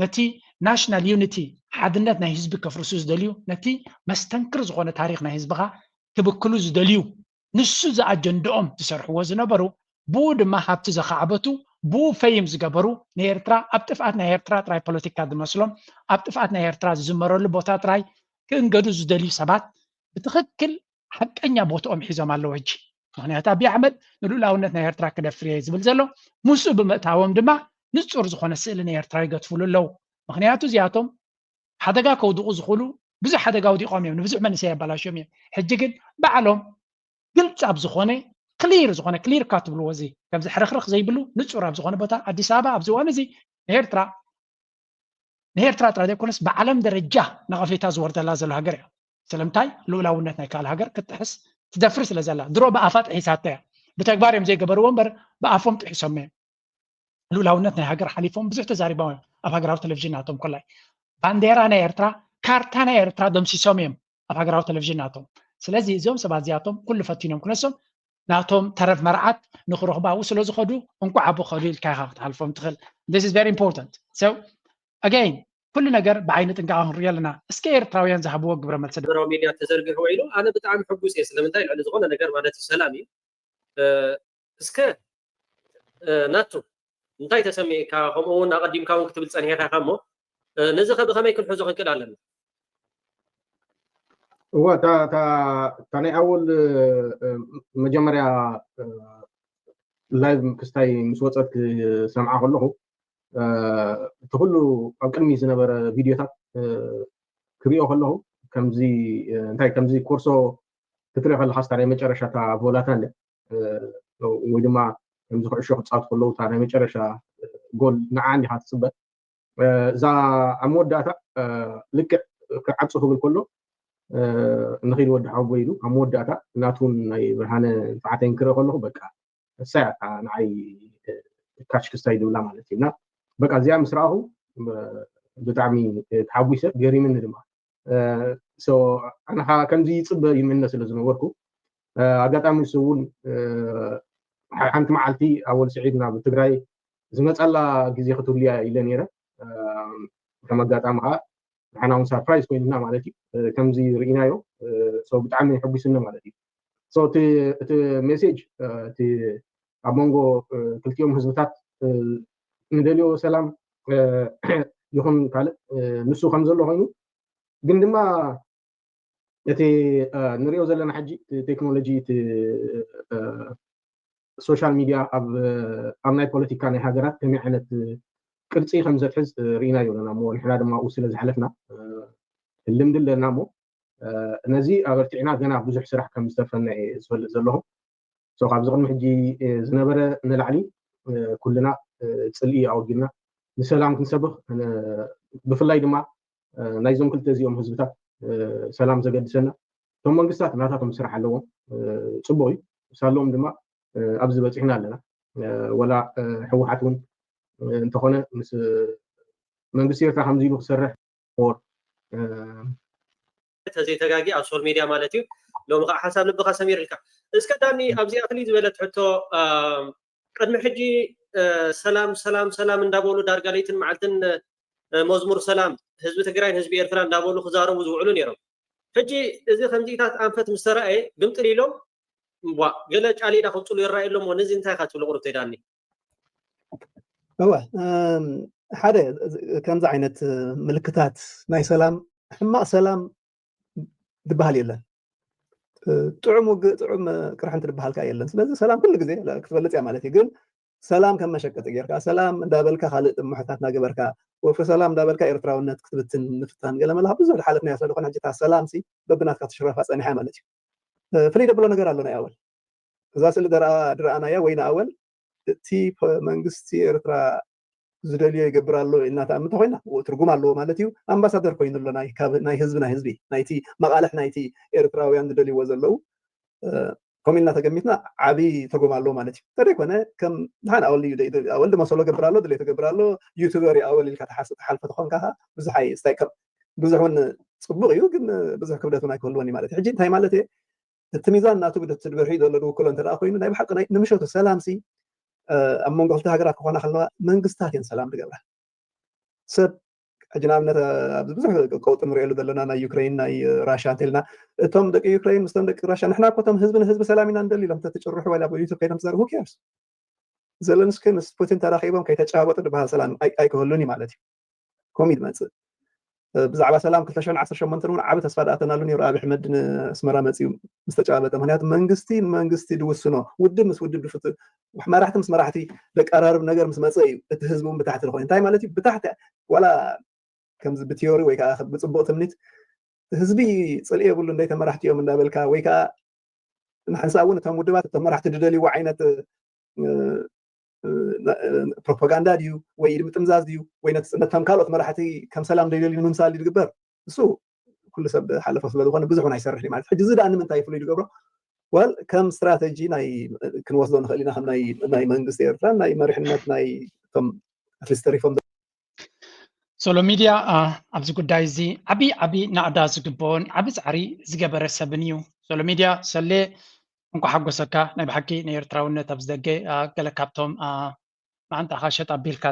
ነቲ ናሽናል ዩኒቲ ሓድነት ናይ ህዝቢ ከፍርሱ ዝደልዩ ነቲ መስተንክር ዝኾነ ታሪክ ናይ ህዝብኻ ክብክሉ ዝደልዩ ንሱ ዝኣጀንድኦም ዝሰርሕዎ ዝነበሩ ብኡ ድማ ሃብቲ ዘኻዕበቱ ብኡ ፈይም ዝገበሩ ንኤርትራ ኣብ ጥፍኣት ናይ ኤርትራ ጥራይ ፖለቲካ ዝመስሎም ኣብ ጥፍኣት ናይ ኤርትራ ዝዝመረሉ ቦታ ጥራይ ክእንገዱ ዝደልዩ ሰባት ብትኽክል ሓቀኛ ቦትኦም ሒዞም ኣለዉ ሕጂ። ምክንያቱ ኣብይ ኣሕመድ ንልኡላውነት ናይ ኤርትራ ክደፍር እየ ዝብል ዘሎ ምስኡ ብምእታዎም ድማ ንፁር ዝኾነ ስእሊ ናይ ኤርትራ ይገትፍሉ ኣለዉ። ምክንያቱ እዚኣቶም ሓደጋ ከውድቑ ዝኽእሉ ብዙሕ ሓደጋ ኣውዲቖም እዮም፣ ንብዙሕ መንእሰይ ኣባላሽዮም እዮም። ሕጂ ግን ባዕሎም ግልፂ ኣብ ዝኾነ ክሊር ዝኾነ ክሊር ካት ትብልዎ፣ እዚ ከምዚ ሕርኽርኽ ዘይብሉ ንፁር ኣብ ዝኾነ ቦታ ኣዲስ ኣበባ ኣብዚ እዋን እዚ ንኤርትራ ንኤርትራ ጥራይ ዘይኮነስ ብዓለም ደረጃ ነቐፌታ ዝወርደላ ዘሎ ሃገር እያ። ስለምንታይ? ልኡላውነት ናይ ካልእ ሃገር ክትጥሕስ ትደፍር ስለ ዘላ። ድሮ ብኣፋ ጥሒሳቶ እያ። ብተግባር እዮም ዘይገበርዎ እምበር ብኣፎም ጥሒሶም እዮም። ልኡላውነት ናይ ሃገር ሓሊፎም ብዙሕ ተዛሪቦም እዮም ኣብ ሃገራዊ ቴሌቪዥን ናቶም። ኮላይ ባንዴራ ናይ ኤርትራ፣ ካርታ ናይ ኤርትራ ደምሲሶም እዮም ኣብ ሃገራዊ ቴሌቪዥን ናቶም። ስለዚ እዚኦም ሰባት እዚኣቶም ኩሉ ፈቲኖም ክነሶም ናቶም ተረፍ መርዓት ንክረኽቡ ኣብኡ ስለ ዝኸዱ እንኳዕ ኣብኡ ከዱ ኢልካ ኢኻ ክትሓልፎም ትኽእል። This is very important. So again ኩሉ ነገር ብዓይኒ ጥንቃቐ ክንሪኦ ኣለና። እስከ ኤርትራውያን ዝሃብዎ ግብረ መልሲ ዶ? ማሕበራዊ ሚድያ ተዘርጊሑ ውዒሉ ኣነ ብጣዕሚ ሕጉስ እየ። ስለምንታይ? ልዕሊ ዝኾነ ነገር ማለት እዩ ሰላም እዩ። እስከ ናቱ እንታይ ተሰሚዕካ? ከምኡ እውን ኣቐዲምካ እውን ክትብል ጸኒሕካ ኢኻ እሞ ነዚ ከ ብኸመይ ክንሕዞ ክንክእል ኣለና? እወ እታ ናይ ኣወል መጀመርያ ላይቭ ክስታይ ምስ ወፀት ክሰምዓ ከለኹ እቲ ኩሉ ኣብ ቅድሚ ዝነበረ ቪድዮታት ክሪኦ ከለኹ ከምዚ እንታይ ከምዚ ኮርሶ ክትሪኦ ከለካ ስታ ናይ መጨረሻ እታ ቮላታ ኣለ ወይ ድማ ከምዚ ኩዕሾ ክፃወት ከለዉ እታ ናይ መጨረሻ ጎል ንዓ እንዲካ ትፅበ እዛ ኣብ መወዳእታ ልክዕ ክዓፁ ክብል ከሎ ንኺድ ወዲ ሓጎ ኢሉ ኣብ መወዳእታ ናቱን ናይ ብርሃነ ንፍዓተይን ክርኢ ከለኹ በቃ እሳ እያ ንዓይ ካች ክስታይ ዝብላ ማለት እዩ እና በቃ እዚኣ ምስ ረኣኹ ብጣዕሚ ተሓጒሰ ገሪምኒ ድማ ኣነ ከዓ ከምዚ ይፅበ ይምነ ስለ ዝነበርኩ ኣጋጣሚ ንሱ እውን ሓንቲ መዓልቲ ኣወል ስዒድ ናብ ትግራይ ዝመፀላ ግዜ ክትህሉ እያ ኢለ ነይረ ከም ኣጋጣሚ ከዓ ንሕና እውን ሳርፕራይዝ ኮይንና ማለት እዩ ከምዚ ርኢናዮ ብጣዕሚ ሕጒስኒ ማለት እዩ እቲ ሜሴጅ እቲ ኣብ መንጎ ክልቲኦም ህዝብታት ንደልዮ ሰላም ይኹን ካልእ ንሱ ከም ዘሎ ኮይኑ ግን ድማ እቲ ንሪኦ ዘለና ሕጂ ቴክኖሎጂ ሶሻል ሚድያ ኣብ ናይ ፖለቲካ ናይ ሃገራት ከመይ ዓይነት ቅርፂ ከም ዘትሕዝ ርኢናዮ ኣለና እሞ ንሕና ድማ ኣብኡ ስለ ዝሓለፍና ልምዲ ኣለና እሞ ነዚ ኣበርቲዕና ገና ብዙሕ ስራሕ ከም ዝተርፈና እየ ዝፈልጥ ዘለኹ ካብዚ ቅድሚ ሕጂ ዝነበረ ንላዕሊ ኩልና ፅልኢ ኣወጊድና ንሰላም ክንሰብኽ ብፍላይ ድማ ናይዞም ክልተ እዚኦም ህዝብታት ሰላም ዘገድሰና እቶም መንግስታት ናታቶም ስራሕ ኣለዎም ፅቡቅ እዩ ሳለዎም ድማ ኣብዚ በፂሕና ኣለና ወላ ህወሓት እውን እንተኾነ ምስ መንግስቲ ኤርትራ ከምዚ ኢሉ ክሰርሕ ሞር ተዘይተጋጊ ኣብ ሶል ሜድያ ማለት እዩ ሎሚ ከዓ ሓሳብ ልብካ ሰሚርልካ እስከ ዳኒ ኣብዚኣ ፍልይ ዝበለት ሕቶ ቅድሚ ሕጂ ሰላም ሰላም ሰላም እንዳበሉ ዳርጋ ለይትን መዓልትን መዝሙር ሰላም ህዝቢ ትግራይን ህዝቢ ኤርትራ እንዳበሉ ክዛረቡ ዝውዕሉ ነይሮም ሕጂ እዚ ከምዚታት ኣንፈት ምስ ተረኣየ ግምጥል ኢሎም ዋ ገለ ጫሌዳ ከውፅሉ ይረኣዩ ኣለሞ ነዚ እንታይ ኢካ ትብሉ ቁርብተይ ዳኒ እወ ሓደ ከምዚ ዓይነት ምልክታት ናይ ሰላም ሕማቅ ሰላም ዝበሃል የለን ጥዑም ውግእ ጥዑም ቅርሕንቲ ዝበሃል ከዓ የለን ስለዚ ሰላም ኩሉ ግዜ ክትበልፅ እያ ማለት እዩ ግን ሰላም ከም መሸቀጢ ጌርካ ሰላም እንዳበልካ ካልእ ጥሙሕታት እናገበርካ ወፍሪ ሰላም እንዳበልካ ኤርትራውነት ክትብትን ምፍታን ገለ መላካ ብዙሕ ዝሓለፍናዮ ስለዝኮነ ሕጂ እታ ሰላም ሲ በብናትካ ትሽረፋ ፀኒሓ ማለት እዩ ፍልይ ደብሎ ነገር ኣሎ ናይ ኣወል እዛ ስእሊ ዝረኣናያ ወይ ንኣወል እቲ መንግስቲ ኤርትራ ዝደልዮ ይገብር ኣሎ ኢልና ተኣምንተ ኮይና ትርጉም ኣለዎ ማለት እዩ ኣምባሳደር ኮይኑ ኣሎ ናይ ህዝቢ ናይ ህዝቢ ናይቲ መቃልሕ ናይቲ ኤርትራውያን ዝደልይዎ ዘለዉ ከምኡ ኢልና ተገሚትና ዓብዪ ትርጉም ኣለዎ ማለት እዩ እንተደይኮነ ከም ድሓን ኣወል እዩ ኣወል ድማ ሶሎ ገብር ኣሎ ድሌቱ ገብር ኣሎ ዩቱበር እዩ ኣወል ኢልካ ተሓልፈ ተኾንካ ብዙሕ ኣይ ስታይ ከም ብዙሕ እውን ፅቡቅ እዩ ግን ብዙሕ ክብደት እውን ኣይክህልወን እዩ ማለት እዩ ሕጂ እንታይ ማለት እየ እቲ ሚዛን ናቱ ብድሕሪኡ ዘሎ ዝውክሎ እንተ ኮይኑ ናይ ብሓቂ ንምሸቱ ሰላም ሲ ኣብ መንጎ ክልተ ሃገራት ክኾና ከለዋ መንግስታት እየን ሰላም ዝገብራ ሰብ ሕጂ ንኣብነት ኣብዚ ብዙሕ ቀውጢ ንሪኤሉ ዘለና ናይ ዩክሬን ናይ ራሽያ እንተልና እቶም ደቂ ዩክሬን ምስቶም ደቂ ራሽያ ንሕና ኮቶም ህዝቢ ንህዝቢ ሰላም ኢና ንደሊ ኢሎም ተትጭርሑ ወይ ኣብ ዩቱብ ከይዶም ትዛረቡ ኬርስ ዘለንስኪ ምስ ፑቲን ተራኺቦም ከይተጨባበጡ ዝበሃል ሰላም ኣይክህሉን እዩ ማለት እዩ ከምኡ ይመፅእ ብዛዕባ ሰላም ክልተ ሽሕን ዓሰርተ ሸሞንተን እውን ዓቢ ተስፋ ዝኣተናሉ ነይሩ ኣብ ኣሕመድ ንኣስመራ መፅኡ ምስ ተጨባበጠ ምክንያቱ መንግስቲ ንመንግስቲ ድውስኖ ውድብ ምስ ውድብ ድፍት መራሕቲ ምስ መራሕቲ ደቀራርብ ነገር ምስ መፀ እዩ እቲ ህዝቢ እውን ብታሕቲ ዝኮነ እንታይ ማለት እዩ ብታሕቲ ዋላ ከምዚ ብቲዮሪ ወይ ከዓ ብፅቡቅ ትምኒት ህዝቢ ጽልኢ የብሉ እንደ ተመራሕቲ እዮም እንዳበልካ ወይ ከዓ ንሓንሳብ እውን እቶም ውድባት እቶም መራሕቲ ዝደልይዎ ዓይነት ፕሮፓጋንዳ ድዩ ወይ ኢድ ምጥምዛዝ ድዩ ወይ ነቶም ካልኦት መራሕቲ ከም ሰላም ዘይደልዩ ንምምሳል ድግበር እሱ ኩሉ ሰብ ሓለፎ ስለዝኾነ ብዙሕ ኣይሰርሕ ማለት ሕጂ እዚ ዳ ንምንታይ ፍሉይ ዝገብሮ ወል ከም ስትራተጂ ናይ ክንወስዶ ንኽእል ኢና ከም ናይ መንግስቲ ኤርትራ ናይ መሪሕነት ናይ ቶም ኣትሊስት ተሪፎም ሶሎ ሚድያ ኣብዚ ጉዳይ እዚ ዓብዪ ዓብዪ ናእዳ ዝግብኦን ዓብዪ ፃዕሪ ዝገበረ ሰብን እዩ። ሶሎ ሚድያ ሰሌ እንኳ ሓጎሰካ። ናይ ብሓቂ ንኤርትራውነት ኣብዚ ደገ ገለ ካብቶም መዓንጣኻ ሸጥ ኣቢልካ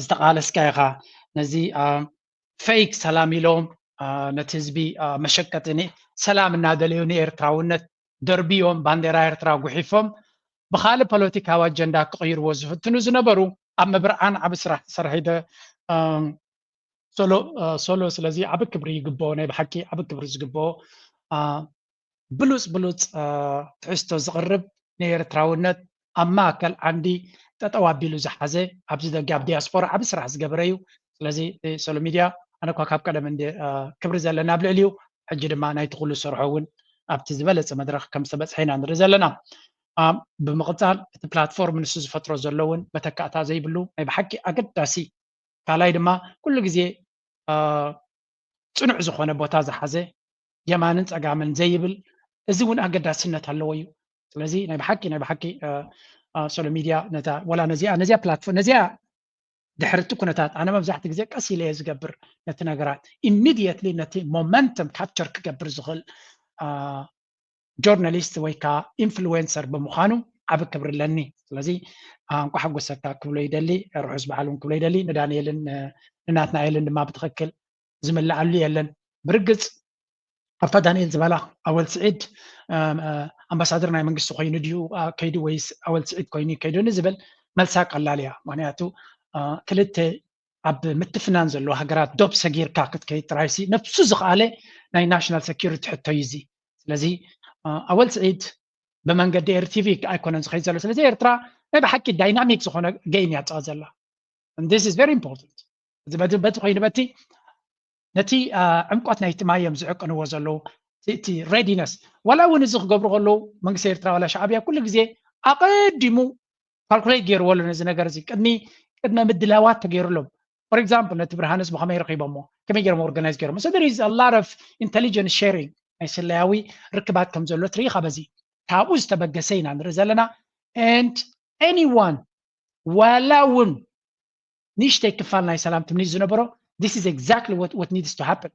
ዝተቓለስካ ኢኻ። ነዚ ፌክ ሰላም ኢሎም ነቲ ህዝቢ መሸቀጢ ሰላም እናደለዩ ንኤርትራውነት ደርብዮም ባንዴራ ኤርትራ ጉሒፎም ብካልእ ፖለቲካዊ ኣጀንዳ ክቕይርዎ ዝፍትኑ ዝነበሩ ኣብ ምብርዓን ዓቢ ስራሕ ዝሰርሐ ኢደ ሶሎ ስለዚ ዓቢ ክብሪ ይግብኦ ናይ ብሓቂ ዓቢ ክብሪ ዝግብኦ ብሉፅ ብሉፅ ትሕዝቶ ዝቕርብ ንኤርትራውነት ኣብ ማእከል ዓንዲ ጠጠው ኣቢሉ ዝሓዘ ኣብዚ ደገ ኣብ ዲያስፖራ ዓቢ ስራሕ ዝገበረ እዩ። ስለዚ ሶሎ ሚድያ ኣነ እኳ ካብ ቀደም እንደ ክብሪ ዘለና ኣብ ልዕሊኡ ሕጂ ድማ ናይቲ ኩሉ ዝሰርሖ እውን ኣብቲ ዝበለፀ መድረክ ከም ዝተበፅሐ ኢና ንርኢ ዘለና። ብምቕፃል እቲ ፕላትፎርም ንሱ ዝፈጥሮ ዘሎ እውን መተካእታ ዘይብሉ ናይ ብሓቂ ኣገዳሲ ካልኣይ ድማ ኩሉ ግዜ ፅኑዕ ዝኾነ ቦታ ዝሓዘ የማንን ፀጋምን ዘይብል እዚ እውን ኣገዳስነት ኣለዎ እዩ። ስለዚ ናይ ብሓቂ ናይ ብሓቂ ሶሎ ሚድያ ነታ ወላ ነዚኣ ነዚኣ ፕላትፎርም ነዚኣ ድሕርቲ ኩነታት ኣነ መብዛሕቲ ግዜ ቀስ ኢለ እየ ዝገብር ነቲ ነገራት ኢሚድየትሊ ነቲ ሞመንተም ካፕቸር ክገብር ዝኽእል ጆርናሊስት ወይ ከዓ ኢንፍሉዌንሰር ብምዃኑ ዓቢ ክብሪ ኣለኒ። ስለዚ እንኳ ሓጎሰካ ክብሎ ይደሊ፣ ርሑስ በዓል እውን ክብሎ ይደሊ። ንዳንኤልን ንናትናኤልን ድማ ብትኽክል ዝምልኣሉ የለን። ብርግፅ ኣብታ ዳንኤል ዝበላ ኣወል ስዒድ ኣምባሳደር ናይ መንግስቲ ኮይኑ ድዩ ከይዱ ወይስ ኣወል ስዒድ ኮይኑ ከይዱ ንዝብል መልሳ ቀላል እያ። ምክንያቱ ክልተ ኣብ ምትፍናን ዘለዎ ሃገራት ዶብ ሰጊርካ ክትከይድ ጥራይሲ ነብሱ ዝኸኣለ ናይ ናሽናል ሰኪሪቲ ሕቶ እዩ እዚ። ስለዚ ኣወል ስዒድ ብመንገዲ ኤርቲቪ ኣይኮነን ዝኸይድ ዘሎ። ስለዚ ኤርትራ ናይ ብሓቂ ዳይናሚክ ዝኾነ ጌም እያ ትፃወት ዘላ። This is very important። በቲ ኮይኑ በቲ ነቲ ዕምቆት ናይቲ ማይ እዮም ዝዕቅንዎ ዘለዉ እቲ ሬዲነስ ዋላ እውን እዚ ክገብሩ ከለዉ መንግስቲ ኤርትራ ዋላ ሻዕብያ ኩሉ ግዜ ኣቐዲሙ ካልኩሌት ገይርዎ ኣሎ ነዚ ነገር እዚ ቅድሚ ቅድመ ምድላዋት ተገይሩሎም for example ነቲ ብርሃንስ ብኸመይ ረኺቦሞ ከመይ ገይሮም ኦርጋናይዝ ገይሮም so there is a lot of intelligence sharing ናይ ስለያዊ ርክባት ከም ዘሎ ትርኢ ካበዚ ካብኡ ዝተበገሰ ኢና ንርኢ ዘለና and anyone ዋላ እውን ንእሽተይ ክፋል ናይ ሰላም ትምኒት ዝነበሮ this is exactly what, what needs to happen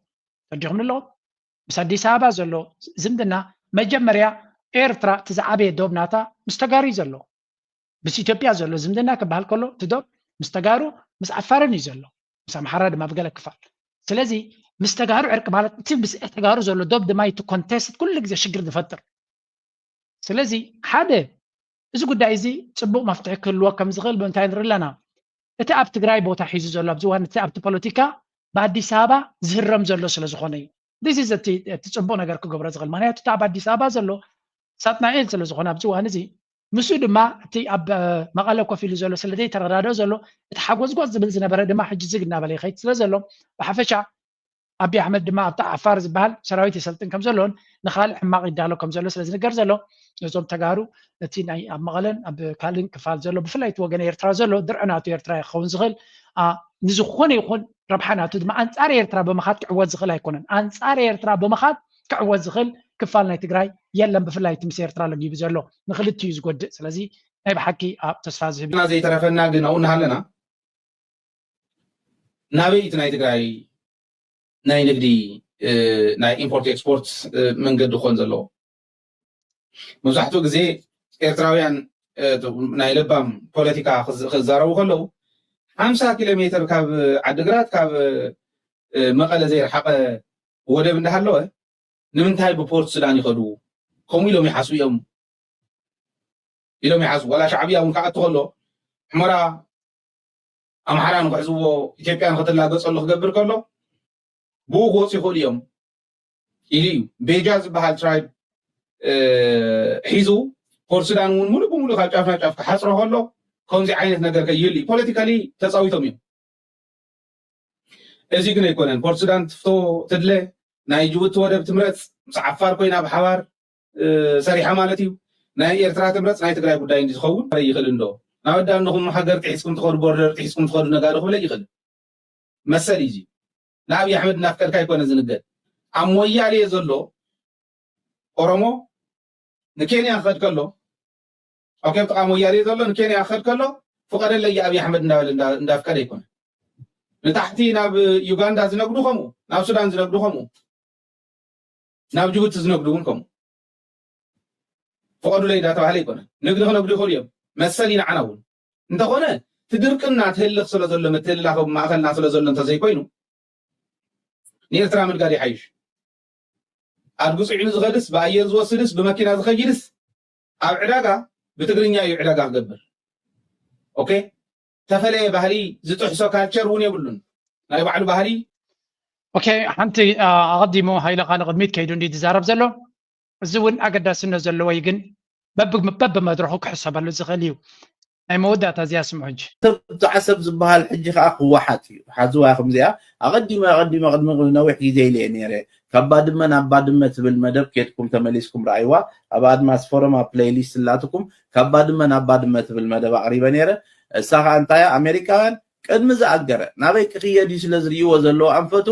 ተዲኹም ኣለኹም ምስ ኣዲስ ኣበባ ዘሎ ዝምድና መጀመርያ ኤርትራ እቲ ዝዓበየ ዶብ ናታ ምስ ተጋሩ እዩ ዘሎ ምስ ኢትዮጵያ ዘሎ ዝምድና ክበሃል ከሎ እቲ ዶብ ምስ ተጋሩ ምስ ዓፋርን እዩ ዘሎ ምስ ኣምሓራ ድማ ብገለ ክፋል ስለዚ ምስ ተጋሩ ዕርቂ ማለት እቲ ምስ ተጋሩ ዘሎ ዶብ ድማ እቲ ኮንቴስት ኩሉ ግዜ ሽግር ዝፈጥር ስለዚ ሓደ እዚ ጉዳይ እዚ ፅቡቅ መፍትሒ ክህልዎ ከም ዝኽእል ብምንታይ ንርኢ ኣለና እቲ ኣብ ትግራይ ቦታ ሒዙ ዘሎ ኣብዚ ዋን እቲ ኣብቲ ፖለቲካ ብኣዲስ ኣበባ ዝህረም ዘሎ ስለ ዝኾነ እዩ እዚ እቲ ፅቡቅ ነገር ክገብሮ ዝኽእል ምክንያቱ እቲ ኣብ ኣዲስ ኣበባ ዘሎ ሳጥናኤል ስለ ዝኾነ ኣብዚ ዋን እዚ ምስኡ ድማ እቲ ኣብ መቐለ ኮፍ ኢሉ ዘሎ ስለ ዘይተረዳድኦ ዘሎ እቲ ሓጎዝጎዝ ዝብል ዝነበረ ድማ ሕጂ ዝግ እናበለ ይኸይድ ስለ ዘሎ ብሓፈሻ ኣቢ ኣሕመድ ድማ ኣብቲ ዓፋር ዝበሃል ሰራዊት የሰልጥን ከም ዘሎን ንካልእ ሕማቕ ይዳሎ ከም ዘሎ ስለ ዝንገር ዘሎ ነዞም ተጋሩ እቲ ናይ ኣብ መቐለን ኣብ ካልእን ክፋል ዘሎ ብፍላይ እቲ ወገን ኤርትራ ዘሎ ድርዒ ናቱ ኤርትራ ክኸውን ዝኽእል ንዝኾነ ይኹን ረብሓ ናቱ ድማ ኣንፃር ኤርትራ ብምኻድ ክዕወት ዝኽእል ኣይኮነን ኣንፃር ኤርትራ ብምኻድ ክዕወት ዝኽእል ክፋል ናይ ትግራይ የለን ብፍላይ እቲ ምስ ኤርትራ ለጊቡ ዘሎ ንክልቲኡ ዝጎድእ ስለዚ ናይ ብሓቂ ኣብ ተስፋ ዝህብ ዘይተረፈና ግን ኣብኡ እናሃለና ናበይ እቲ ናይ ትግራይ ናይ ንግዲ ናይ ኢምፖርት ኤክስፖርት መንገዲ ክኾን ዘለዎ መብዛሕትኡ ግዜ ኤርትራውያን ናይ ለባም ፖለቲካ ክዛረቡ ከለዉ ሓምሳ ኪሎ ሜትር ካብ ዓድግራት ካብ መቐለ ዘይረሓቐ ወደብ እንዳሃለወ ንምንታይ ብፖርት ሱዳን ይኸዱ ከምኡ ኢሎም ይሓስቡ እዮም ኢሎም ይሓስቡ ዋላ ሻዕብያ እውን ክኣቱ ከሎ ሕመራ ኣምሓራ ንክሕዝዎ ኢትዮጵያ ንክትላገፀሉ ክገብር ከሎ ብኡ ክወፁ ይኽእሉ እዮም ኢሉ እዩ ቤጃ ዝበሃል ትራይብ ሒዙ ፖርት ሱዳን እውን ሙሉእ ብሙሉእ ካብ ጫፍ ናብ ጫፍ ክሓፅሮ ከሎ ከምዚ ዓይነት ነገር ከይህሉ እዩ ፖለቲካሊ ተፃዊቶም እዮም እዚ ግን ኣይኮነን ፖርት ሱዳን ትፍቶ ትድለ ናይ ጅቡቲ ወደብ ትምረፅ ምስ ዓፋር ኮይና ብሓባር ሰሪሓ ማለት እዩ። ናይ ኤርትራ ትምረፅ ናይ ትግራይ ጉዳይ እንዲ ዝኸውን ይኽእል እንዶ? ናብ ኣዳንኹም ሃገር ጥሒስኩም ትኸዱ፣ ቦርደር ጥሒስኩም ትኸዱ ነጋዶ ክብለ ይኽእል። መሰል እዩ እዚ። ንኣብይ ኣሕመድ እናፍቀድካ ኣይኮነ ዝንገድ። ኣብ ሞያሌ ዘሎ ኦሮሞ ንኬንያ ክኸድ ከሎ፣ ኣብ ከም ጥቓ ሞያሌ ዘሎ ንኬንያ ክኸድ ከሎ ፍቐደለይ ኣብይ ኣሕመድ እንዳበለ እንዳ- እንዳፍቀደ ኣይኮነ። ንታሕቲ ናብ ዩጋንዳ ዝነግዱ ከምኡ፣ ናብ ሱዳን ዝነግዱ ከምኡ፣ ናብ ጅቡቲ ዝነግዱ እውን ከምኡ። ፍቐዱለይ እንዳተባህለ ኣይኮነ። ንግዲ ክነግዱ ይኽእሉ እዮም። መሰል እዩ ንዓና እውን። እንተኾነ እቲ ድርቅና ትህልኽ ስለ ዘሎ፣ ምትህልላኽ ኣብ ማእኸልና ስለ ዘሎ እንተዘይኮይኑ ንኤርትራ ምንጋድ ይሓይሽ። ኣድጉ ፅዒኑ ዝኸድስ፣ ብኣየር ዝወስድስ፣ ብመኪና ዝኸይድስ ኣብ ዕዳጋ ብትግርኛ እዩ ዕዳጋ ክገብር። ኦኬ፣ ተፈለየ ባህሊ ዝጥሕሶ ካልቸር እውን የብሉን። ናይ ባዕሉ ባህሊ ኦኬ፣ ሓንቲ ኣቐዲሙ ሃይለ ካል ቅድሚት ከይዱ እንዲ ዝዛረብ ዘሎ፣ እዚ እውን ኣገዳስነት ዘለዎ እዩ፣ ግን በብመድረኹ ክሕሰበሉ ዝኽእል እዩ። ናይ መወዳእታ እዚኣ ስምዑ ሕጂ። ዓሰብ ዝበሃል ሕጂ ከዓ ክወሓጥ እዩ። ሓዝዋ ከምዚኣ ኣቐዲመ ኣቐዲመ ቅድሚ ነዊሕ ግዜ ኢለ እየ ነይረ። ካብ ባድመ ናብ ባድመ ትብል መደብ ኬድኩም ተመሊስኩም ረኣይዋ። ኣብ ኣድማስ ፎረም ኣብ ፕለይሊስት ላትኩም ካብ ባድመ ናብ ባድመ ትብል መደብ ኣቕሪበ ነይረ። እሳ ከዓ እንታይ እያ? ኣሜሪካውያን ቅድሚ ዝኣገረ ናበይ ክኽየድ እዩ ስለ ዝርእይዎ ዘለዎ ኣንፈቱ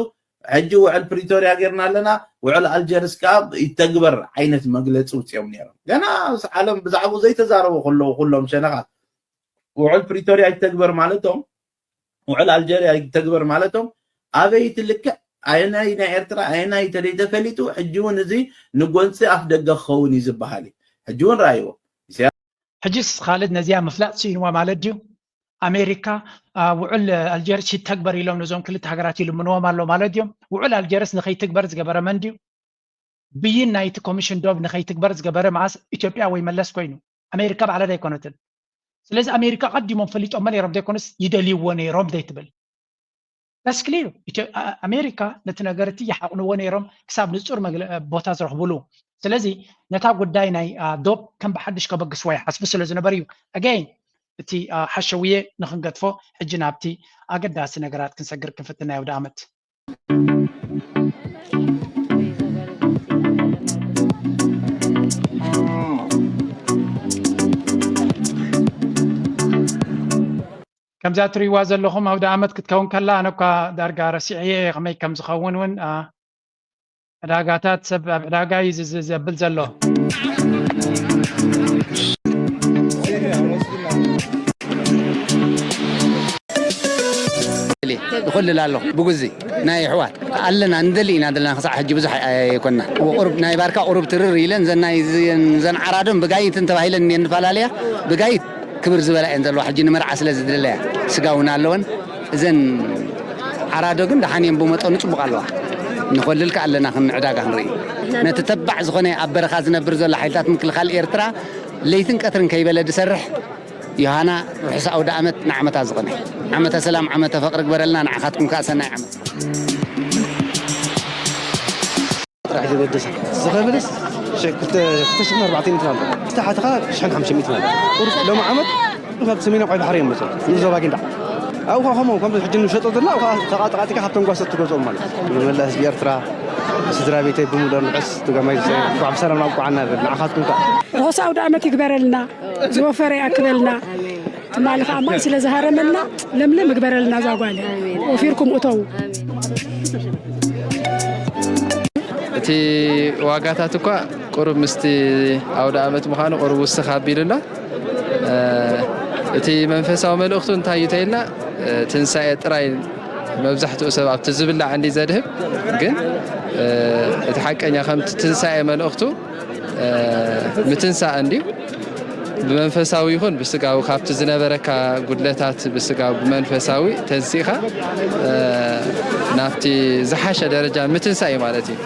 ሕጂ ውዕል ፕሪቶርያ ጌርና ኣለና፣ ውዕል ኣልጀርስ ከዓ ይተግበር ዓይነት መግለፂ ውፅኦም ነይሮም። ገና ዓለም ብዛዕባኡ ዘይተዛረቡ ከለዉ ኩሎም ሸነኻት ውዕል ፕሪቶርያ ይተግበር ማለቶም ውዕል ኣልጀርያ ይተግበር ማለቶም ኣበይ ትልክዕ ኣየናይ ናይ ኤርትራ ኣየናይ ተደይ ተፈሊጡ ሕጂ እውን እዚ ንጎንፂ ኣፍ ደገ ክኸውን እዩ ዝበሃል እዩ። ሕጂ እውን ረኣይዎ። ሕጂስ ካልድ ነዚኣ ምፍላጥ ስኢንዋ ማለት ድዩ? ኣሜሪካ ውዕል ኣልጀርስ ይተግበር ኢሎም ነዞም ክልተ ሃገራት ይልምንዎም ኣሎ ማለት ድዮም? ውዕል ኣልጀርስ ንኸይትግበር ዝገበረ መን ድዩ? ብይን ናይቲ ኮሚሽን ዶብ ንኸይትግበር ዝገበረ መዓስ ኢትዮጵያ ወይ መለስ ኮይኑ? ኣሜሪካ ባዕላ ዳይኮነትን። ስለዚ ኣሜሪካ ቀዲሞም ፈሊጦሞ ነይሮም ዘይኮነስ ይደልይዎ ነይሮም ዘይትብል። That's clear። ኣሜሪካ ነቲ ነገር እቲ ይሓቕንዎ ነይሮም ክሳብ ንፁር ቦታ ዝረኽብሉ። ስለዚ ነታ ጉዳይ ናይ ዶብ ከም ብሓድሽ ከበግስዎ ይሓስቡ ስለ ዝነበሩ እዩ። Again እቲ ሓሸውየ ንክንገድፎ ሕጂ ናብቲ ኣገዳሲ ነገራት ክንሰግር ክንፍትና የውደ ኣመት። ከምዛ ትሪእዋ ዘለኹም ኣውደ ኣመት ክትከውን ከላ ኣነ እኳ ዳርጋ ረሲዐየ ከመይ ከም ዝኸውን እውን ዕዳጋታት ሰብ ኣብ ዕዳጋ እዩ ዘብል ዘሎ። ይኹልል ኣሎ ብጉዚ ናይ ኣሕዋት ኣለና ንደሊ ኢና ዘለና ክሳዕ ሕጂ ብዙሕ ኣይኮና ቁሩብ ናይ ባርካ ቁሩብ ትርር ኢለን ዘናይ ዘን ዓራዶም ብጋይት እንተባሂለን እየን ንፈላለያ ብጋይት ክብር ዝበላ እየን ዘለዋ ሕጂ ንመርዓ ስለ ዝድለያ ስጋ እውን ኣለወን እዘን ዓራዶ ግን ደሓን እየን ብመጠኑ ፅቡቕ ኣለዋ ንኾልል ከ ኣለና ክንዕዳጋ ክንርኢ ነቲ ተባዕ ዝኾነ ኣብ በረኻ ዝነብር ዘሎ ሓይልታት ምክልኻል ኤርትራ ለይትን ቀትርን ከይበለ ዝሰርሕ ዮሃና ርሑስ ኣውደ ኣመት ንዓመታ ዝቐነ ዓመተ ሰላም ዓመተ ፍቕሪ ግበረልና ንዓኻትኩም ከዓ ሰናይ ዓመት ጥራሕ ዘገደሰ ዝኸብልስ ክልተ ሽሕን ኣርባዕተ ሚእትን ኣሎ ዝተሓትኻ ሽሕን ሓምሽተ ሚእትን ኣሎ ቁሩብ ሎሚ ዓመት ካብ ሰሜን ዓባይ ባሕሪ እዮም መፅኦም ንዞባ ጊንዳዕ ኣብኡ ከዓ ከምኡ ከም ሕጂ ንሸጦ ዘለና ኣብኡ ከዓ ተቃጥቃጢካ ካብቶም ጓሶት ትገዝኦም ማለት ንመላእ ህዝቢ ኤርትራ ስድራ ቤተይ ብምሉኦም ርሑስ ተጋማይ እንኳዕ ብሰላም ኣብቋዓና ብል ንዓኻትኩም ከዓ ርሑስ ኣውደ ዓመት ይግበረልና ዝወፈረ ይኣክለልና ትማሊ ከዓ ማይ ስለ ዝሃረመልና ለምለም ይግበረልና እዛ ጓል ወፊርኩም እተው እቲ ዋጋታት እኳ ቁሩብ ምስቲ ኣውደ ኣመት ምዃኑ ቁሩብ ውስኽ ኣቢሉ ኣሎ እቲ መንፈሳዊ መልእኽቱ እንታይ እዩ ተይልና ትንሳኤ ጥራይ መብዛሕትኡ ሰብ ኣብቲ ዝብላዕ እንዲ ዘድህብ ግን እቲ ሓቀኛ ከምቲ ትንሳኤ መልእኽቱ ምትንሳእ እንድዩ ብመንፈሳዊ ይኹን ብስጋዊ ካብቲ ዝነበረካ ጉድለታት ብስጋዊ ብመንፈሳዊ ተንሲእካ ናብቲ ዝሓሸ ደረጃ ምትንሳእ እዩ ማለት እዩ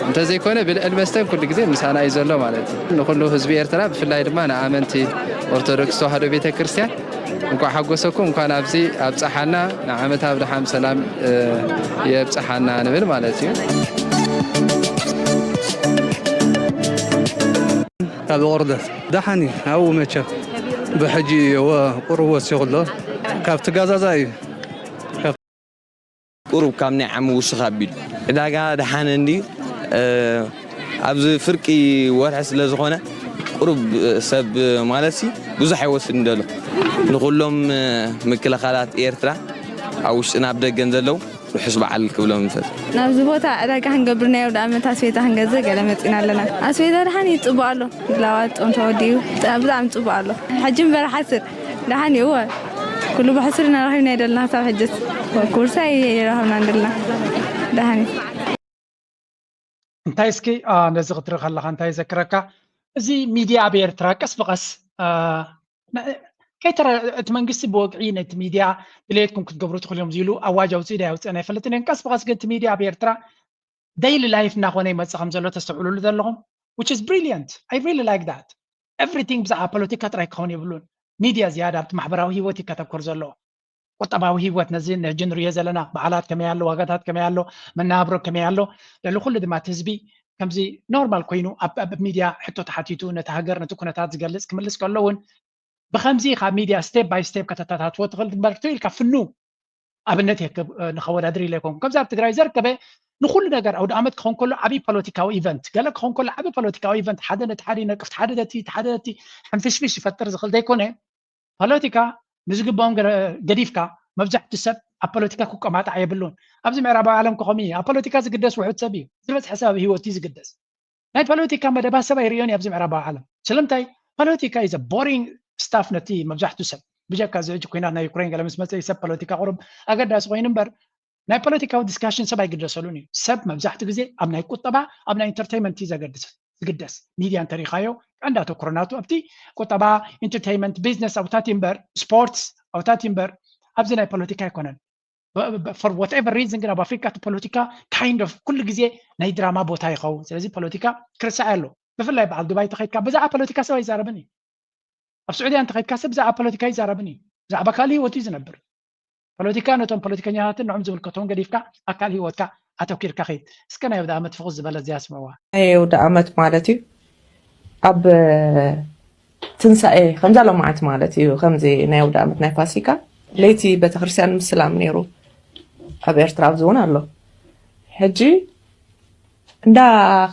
እንተዘይኮነ ብልዕል መስተን ኩሉ ግዜ ምሳና እዩ ዘሎ ማለት እዩ ንኩሉ ህዝቢ ኤርትራ ብፍላይ ድማ ንኣመንቲ ኦርቶዶክስ ተዋህዶ ቤተ ክርስቲያን እንኳዕ ሓጎሰኩም እንኳን ኣብዚ ኣብፀሓና ንዓመት ኣብ ድሓም ሰላም የብፀሓና ንብል ማለት እዩ ካብ ቁርደት ደሓን እዩ ኣብኡ መቸም ብሕጂ ቁሩብ ወሲኹ ኣሎ ካብ ትጋዛዛ እዩ ቁሩብ ካብ ናይ ዓሚ ውስኽ ኣቢሉ ዕዳጋ ደሓነ እንድዩ ኣብዚ ፍርቂ ወርሒ ስለ ዝኾነ ቁሩብ ሰብ ማለት ሲ ብዙሕ ኣይወስድን ደሎ። ንኹሎም ምክልኻላት ኤርትራ ኣብ ውሽጥን ኣብ ደገን ዘለዉ ርሑስ በዓል ክብሎም ንፈት። ናብዚ ቦታ ዕዳጋ ክንገብር ናይ ኣውደ ዓመት ኣስቤዛ ክንገዝእ ገለ መጺና ኣለና። ኣስቤዛ ደሓን እዩ፣ ጽቡቕ ኣሎ። ለዋጥ ጾም ተወዲኡ ብጣዕሚ ጽቡቕ ኣሎ። ሕጂ እምበር ሓስር ደሓን እዩ። እወ፣ ኩሉ ብሕስር ኢና ረኺብና ኣይደለና ክሳብ ሕጅስ። ኩርሳ ኣይረኸብና እንደለና። ደሓን እዩ። እንታይ እስኪ ነዚ ክትርኢ ከለካ እንታይ ይዘክረካ? እዚ ሚድያ ኣብ ኤርትራ ቀስ ብቀስ ከይተረ እቲ መንግስቲ ብወግዒ ነቲ ሚድያ ድሌትኩም ክትገብሩ ትኽእሉ እዮም ኢሉ ኣዋጅ ኣውፅኡ ዶ ኣይውፅእን ኣይፈልጥን እየ። ቀስ ብቀስ ግን እቲ ሚድያ ኣብ ኤርትራ ዴይሊ ላይፍ እናኾነ ይመፅእ ከም ዘሎ ተስተውዕልሉ ዘለኹም? Which is brilliant. I really like that. Everything ብዛዕባ ፖለቲካ ጥራይ ክኸውን የብሉን። ሚድያ ዝያዳ ኣብቲ ማሕበራዊ ሂወት እዩ ከተኩር ዘለዎ። ቁጠባዊ ሂወት ነዚ ንሕጂ ንሪኦ ዘለና በዓላት ከመይ ኣሎ፣ ዋጋታት ከመይ ኣሎ፣ መነባብሮ ከመይ ኣሎ፣ ልዕሊ ኩሉ ድማ እቲ ህዝቢ ከምዚ ኖርማል ኮይኑ ኣብ ኣብ ሚድያ ሕቶ ተሓቲቱ ነቲ ሃገር ነቲ ኩነታት ዝገልፅ ክምልስ ከሎ እውን ብከምዚ ካብ ሚድያ step by step ከተተታትዎ ትኽእል እምበር ትው ኢልካ ፍኑ ኣብነት የክብ ንኸወዳድር ኢለ ይኮንኩ። ከምዚ ኣብ ትግራይ ዘርከበ ንኩሉ ነገር ኣውደ ዓመት ክኸውን ከሎ ዓብዪ ፖለቲካዊ ኢቨንት ገለ ክኸውን ከሎ ዓብዪ ፖለቲካዊ ኢቨንት ሓደ ነቲ ሓደ ይነቅፍ ሓደ ነቲ ሓደ ነቲ ሕንፍሽፍሽ ይፈጥር ዝኽእል ዘይኮነ ፖለቲካ ንዝግብኦም ገዲፍካ መብዛሕትኡ ሰብ ኣብ ፖለቲካ ክቆማጣዕ የብሉን። ኣብዚ ምዕራባዊ ዓለም ክኸም እዩ ኣብ ፖለቲካ ዝግደስ ውሑድ ሰብ እዩ። ዝበዝሐ ሰብ ኣብ ህይወት እዩ ዝግደስ። ናይ ፖለቲካ መደባት ሰብ ኣይርእዮን እዩ ኣብዚ ምዕራባዊ ዓለም። ስለምንታይ? ፖለቲካ is a boring stuff ነቲ መብዛሕትኡ ሰብ። ብጀካ እዚ ሕጂ ኩናት ናይ ዩክሬን ገለ ምስ መፀ እዩ ሰብ ፖለቲካ ቁሩብ ኣገዳሲ ኮይኑ እምበር ናይ ፖለቲካዊ ዲስካሽን ሰብ ኣይግደሰሉን እዩ። ሰብ መብዛሕትኡ ግዜ ኣብ ናይ ቁጠባ ኣብ ናይ ኢንተርቴይመንት እዩ ዘገድስ ዝግደስ። ሚድያ እንተሪኢኻዮ ቀንዲ ኣተኩሮ ናቱ ኣብቲ ቁጠባ፣ ኢንተርቴይመንት፣ ቢዝነስ ኣውታት እዩ እምበር ስፖርትስ ኣውታት እዩ እምበር ኣብዚ ናይ ፖለቲካ ኣይኮነን። For whatever reason ግን ኣብ ኣፍሪካ እቲ ፖለቲካ kind of ኩሉ ግዜ ናይ ድራማ ቦታ ይኸውን። ስለዚ ፖለቲካ ክርስዕ ኣሎ። ብፍላይ በዓል ዱባይ ተኸይድካ ብዛዕባ ፖለቲካ ሰብ ኣይዛረብን እዩ። ኣብ ስዑድያ እንተኸይድካ ሰብ ብዛዕባ ፖለቲካ ኣይዛረብን እዩ። ብዛዕባ ካልእ ህይወት እዩ ዝነብር። ፖለቲካ ነቶም ፖለቲከኛታትን ንዕም ዝምልከቶም ገዲፍካ ኣብ ካልእ ህይወትካ ኣተኪርካ ኸይድ። እስከ ናይ ኣውደ ዓመት ፍኹስ ዝበለ እዚኣ ስምዕዋ። ናይ ኣውደ ዓመት ማለት እዩ ኣብ ትንሳኤ ከምዛ ሎማዓት ማለት እዩ። ከምዚ ናይ ኣውደ ዓመት ናይ ፋሲካ ለይቲ ቤተክርስትያን ምስላም ነይሩ ኣብ ኤርትራ ኣብዚ እውን ኣሎ። ሕጂ እንዳ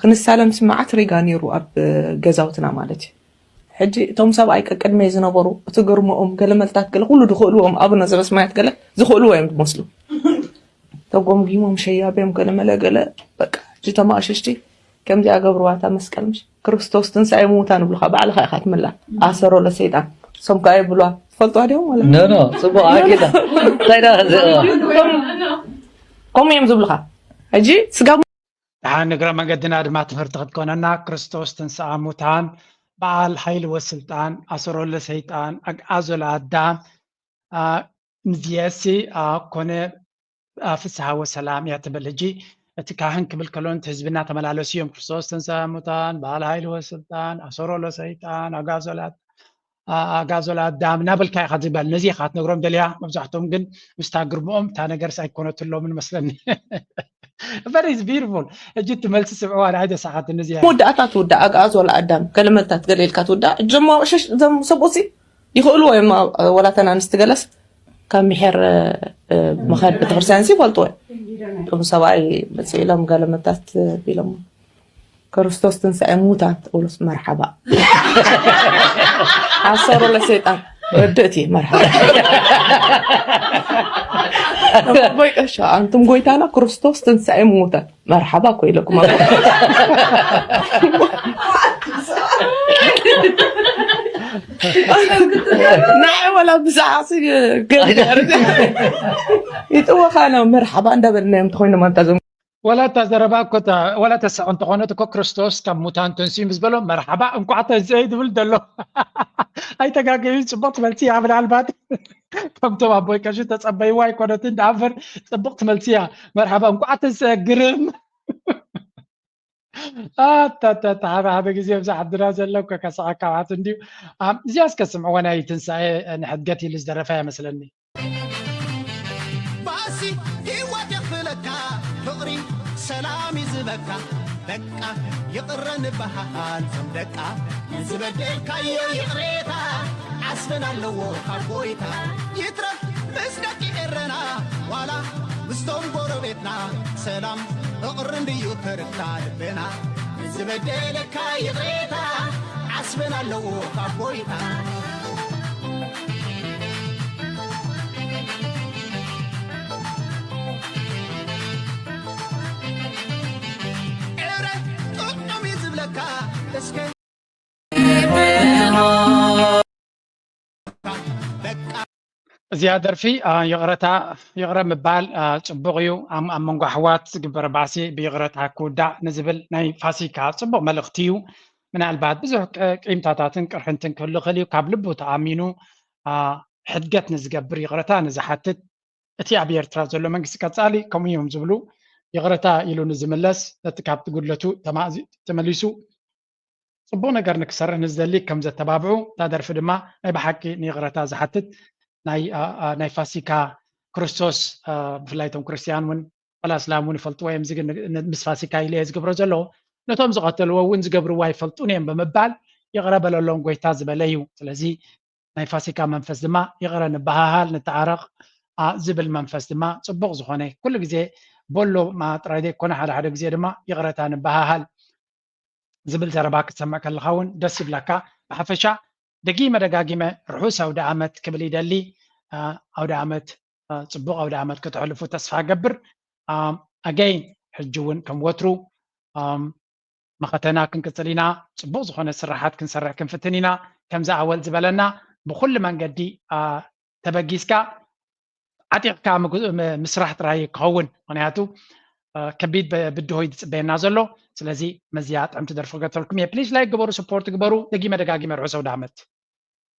ክንሳለም ስማዓት ሪጋ ነይሩ ኣብ ገዛውትና ማለት እዩ። ሕጂ እቶም ሰብኣይ ቀቅድመይ ዝነበሩ እቲ ግርምኦም ገለ መልታት ገለ ኩሉ ዝኽእልዎም ኣቡነ ዘበሰማያት ገለ ዝኽእልዎ እዮም ዝመስሉ። ተጎምጒሞም ሸያብ እዮም ገለ መለ ገለ በቃ ሕጂ እቶም ኣቕሽሽቲ ከምዚኣ ገብርዋ እታ መስቀል ምሽ ክርስቶስ ትንሳኤ ምዉታን ይብሉኻ ባዕልኻ ኢኻ ትምላእ ኣሰሮ ለሰይጣን እሶም ከኣ ይብሉዋ ትፈልጥዋ ድዮም ወላ ኖ ኖ ጽቡቕ ኣኪዳ እንታይ ዳ ከምኡ እዮም ዝብሉኻ ሕጂ ስጋ ደሓን እግረ መንገድና ድማ ትምህርቲ ክትኮነና ክርስቶስ ትንስኣ ሙታን በዓል ሓይሊ ወስልጣን ኣሰሮ ለሰይጣን ኣግኣዞ ለኣዳም ንዚየሲ ኮነ ፍስሃ ወሰላም እያ ትብል። ሕጂ እቲ ካህን ክብል ከሎ ነቲ ህዝቢ እናተመላለሱ እዮም ክርስቶስ ተንሥአ እሙታን፣ በዓል ኃይል ወስልጣን፣ ኣሰሮ ለሰይጣን፣ ኣግዓዞ ለአዳም እናበልካ ኢኻ ትግበር። ነዚ ኢኻ ክትነግሮም ደልያ። መብዛሕትኦም ግን ምስታ ግርምኦም እታ ነገርስ ኣይኮነትሎምን መስለኒ። But it's beautiful። ሕጂ እቲ መልሲ ስምዕዋ ንዓይ ደሳኻትኒ እዚኣ። መወዳእታ ትውዳእ ኣግዓዞ ለአዳም ገለ መልታት ገለ ኢልካ ትውዳእ። እዞም ኣቕሽሽ እዞም ሰብኡሲ ይኽእልዎ እዮም ወላተን ኣንስቲ ገለስ ካብ ምሕር ምኸድ ቤተክርስትያን ሲ ይፈልጥዎ እዮም። እቶም ሰብኣይ መፅእ ኢሎም ገለመታት ቢሎም ክርስቶስ ትንሳኤ ሙታን ተብሎስ መርሓባ ኣሰሮ ለሰይጣን ርድእቲ መርሓባ ኣቦይ ቀሻ ኣንቱም ጎይታና ክርስቶስ ትንሳኤ ሙታን መርሓባ እኮ ኢለኩም ኣቦ ንዓይ ወላ ብዛዕባ ገርገር ይጥወኻና መርሓባ እንዳበልናዮም ተኮይኖም ኣንታ ዞም ወላ እታ ዘረባ እኮ እታ ወላ ተስቕ እንተኾነት እኮ ክርስቶስ ካብ ሙታን ተንስኡ ምስ በሎ መርሓባ እንኳዕ ተንስአ እዩ ዝብል ዘሎ ኣይተጋገዩ ጽቡቕ ትመልሲ እያ ምናልባት ከምቶም ኣቦይ ቀሺ ተጸበይዋ ኣይኮነትን ደኣ እምበር ጽብቕቲ መልሲ እያ መርሓባ እንኳዕ ተንስአ ግርም ኣታታታ ሓደ ሓደ ግዜ ኣብዚ ዓድና ዘሎ እኮ ከስዓካ ማለት እንድዩ። እዚኣ እስከ ስምዕዎ ናይ ትንሳኤ ንሕድገት ኢሉ ዝደረፋ እያ መስለኒ። ባሲ ሂወት የኽፍለካ ፍቕሪ ሰላም ይዝበካ በቃ ይቕረ ንበሃል ዞም ደቃ ንዝበደልካዮ ይቕሬታ ዓስበን ኣለዎ ካብ ጎይታ ይትረፍ ምስ ደቂ ኤረና ዋላ ምስቶም ጎረቤትና ሰላም ፍቕሪ እንድዩ ተርታ ልብና ዝበደለካ ይቕሬታ ዓስበን ኣለዎ ካብ ጎይታ። ዕረ ጥዑም እዩ ዝብለካ እስከ እዚኣ ደርፊ ይቕረታ ይቕረ ምባል ፅቡቕ እዩ። ኣብ መንጎ ኣሕዋት ዝግበር ባእሲ ብይቕረታ ክውዳእ ንዝብል ናይ ፋሲካ ፅቡቕ መልእኽቲ እዩ። ምናልባት ብዙሕ ቂምታታትን ቅርሕንትን ክህሉ ይኽእል እዩ። ካብ ልቡ ተኣሚኑ ሕድገት ንዝገብር፣ ይቕረታ ንዝሓትት፣ እቲ ኣብ ኤርትራ ዘሎ መንግስቲ ቀፃሊ ከምኡ እዮም ዝብሉ፣ ይቕረታ ኢሉ ንዝምለስ፣ ነቲ ካብቲ ጉድለቱ ተመሊሱ ፅቡቕ ነገር ንክሰርሕ ንዝደሊ ከም ዘተባብዑ፣ እታ ደርፊ ድማ ናይ ብሓቂ ንይቕረታ ዝሓትት ናይ ፋሲካ ክርስቶስ፣ ብፍላይ እቶም ክርስትያን እውን ዋላ እስላም እውን ይፈልጥዎ እዮም። እዚ ግን ምስ ፋሲካ ኢለ እየ ዝገብሮ ዘለኹ። ነቶም ዝቐተልዎ እውን ዝገብርዎ ኣይፈልጡን እዮም ብምባል ይቕረ በለሎም ጎይታ ዝበለ እዩ። ስለዚ ናይ ፋሲካ መንፈስ ድማ ይቕረ ንበሃሃል፣ ንተዓረቕ ዝብል መንፈስ ድማ ፅቡቕ ዝኾነ ኩሉ ግዜ በሎ ጥራይ ዘይኮነ ሓደ ሓደ ግዜ ድማ ይቕረታ ንበሃሃል ዝብል ዘረባ ክትሰምዕ ከለኻ እውን ደስ ይብለካ። ብሓፈሻ ደጊመ ደጋጊመ ርሑስ ኣውደ ዓመት ክብል ይደሊ። ኣውደ ዓመት ፅቡቕ ኣውደ ዓመት ከተሕልፉ ተስፋ ገብር። ኣገይን ሕጂ እውን ከም ወትሩ መኸተና ክንቅፅል ኢና። ፅቡቕ ዝኾነ ስራሓት ክንሰርሕ ክንፍትን ኢና። ከምዚ ኣወል ዝበለና ብኩሉ መንገዲ ተበጊስካ ዓጢቕካ ምስራሕ ጥራይ ክኸውን፣ ምክንያቱ ከቢድ ብድሆ እዩ ዝፅበየና ዘሎ። ስለዚ መዚያ ጥዕምቲ ደርፊ ክገተልኩም እየ። ፕሊስ ላይክ ግበሩ፣ ስፖርት ግበሩ። ደጊመ ደጋጊመ ርሑስ ኣውደ ዓመት።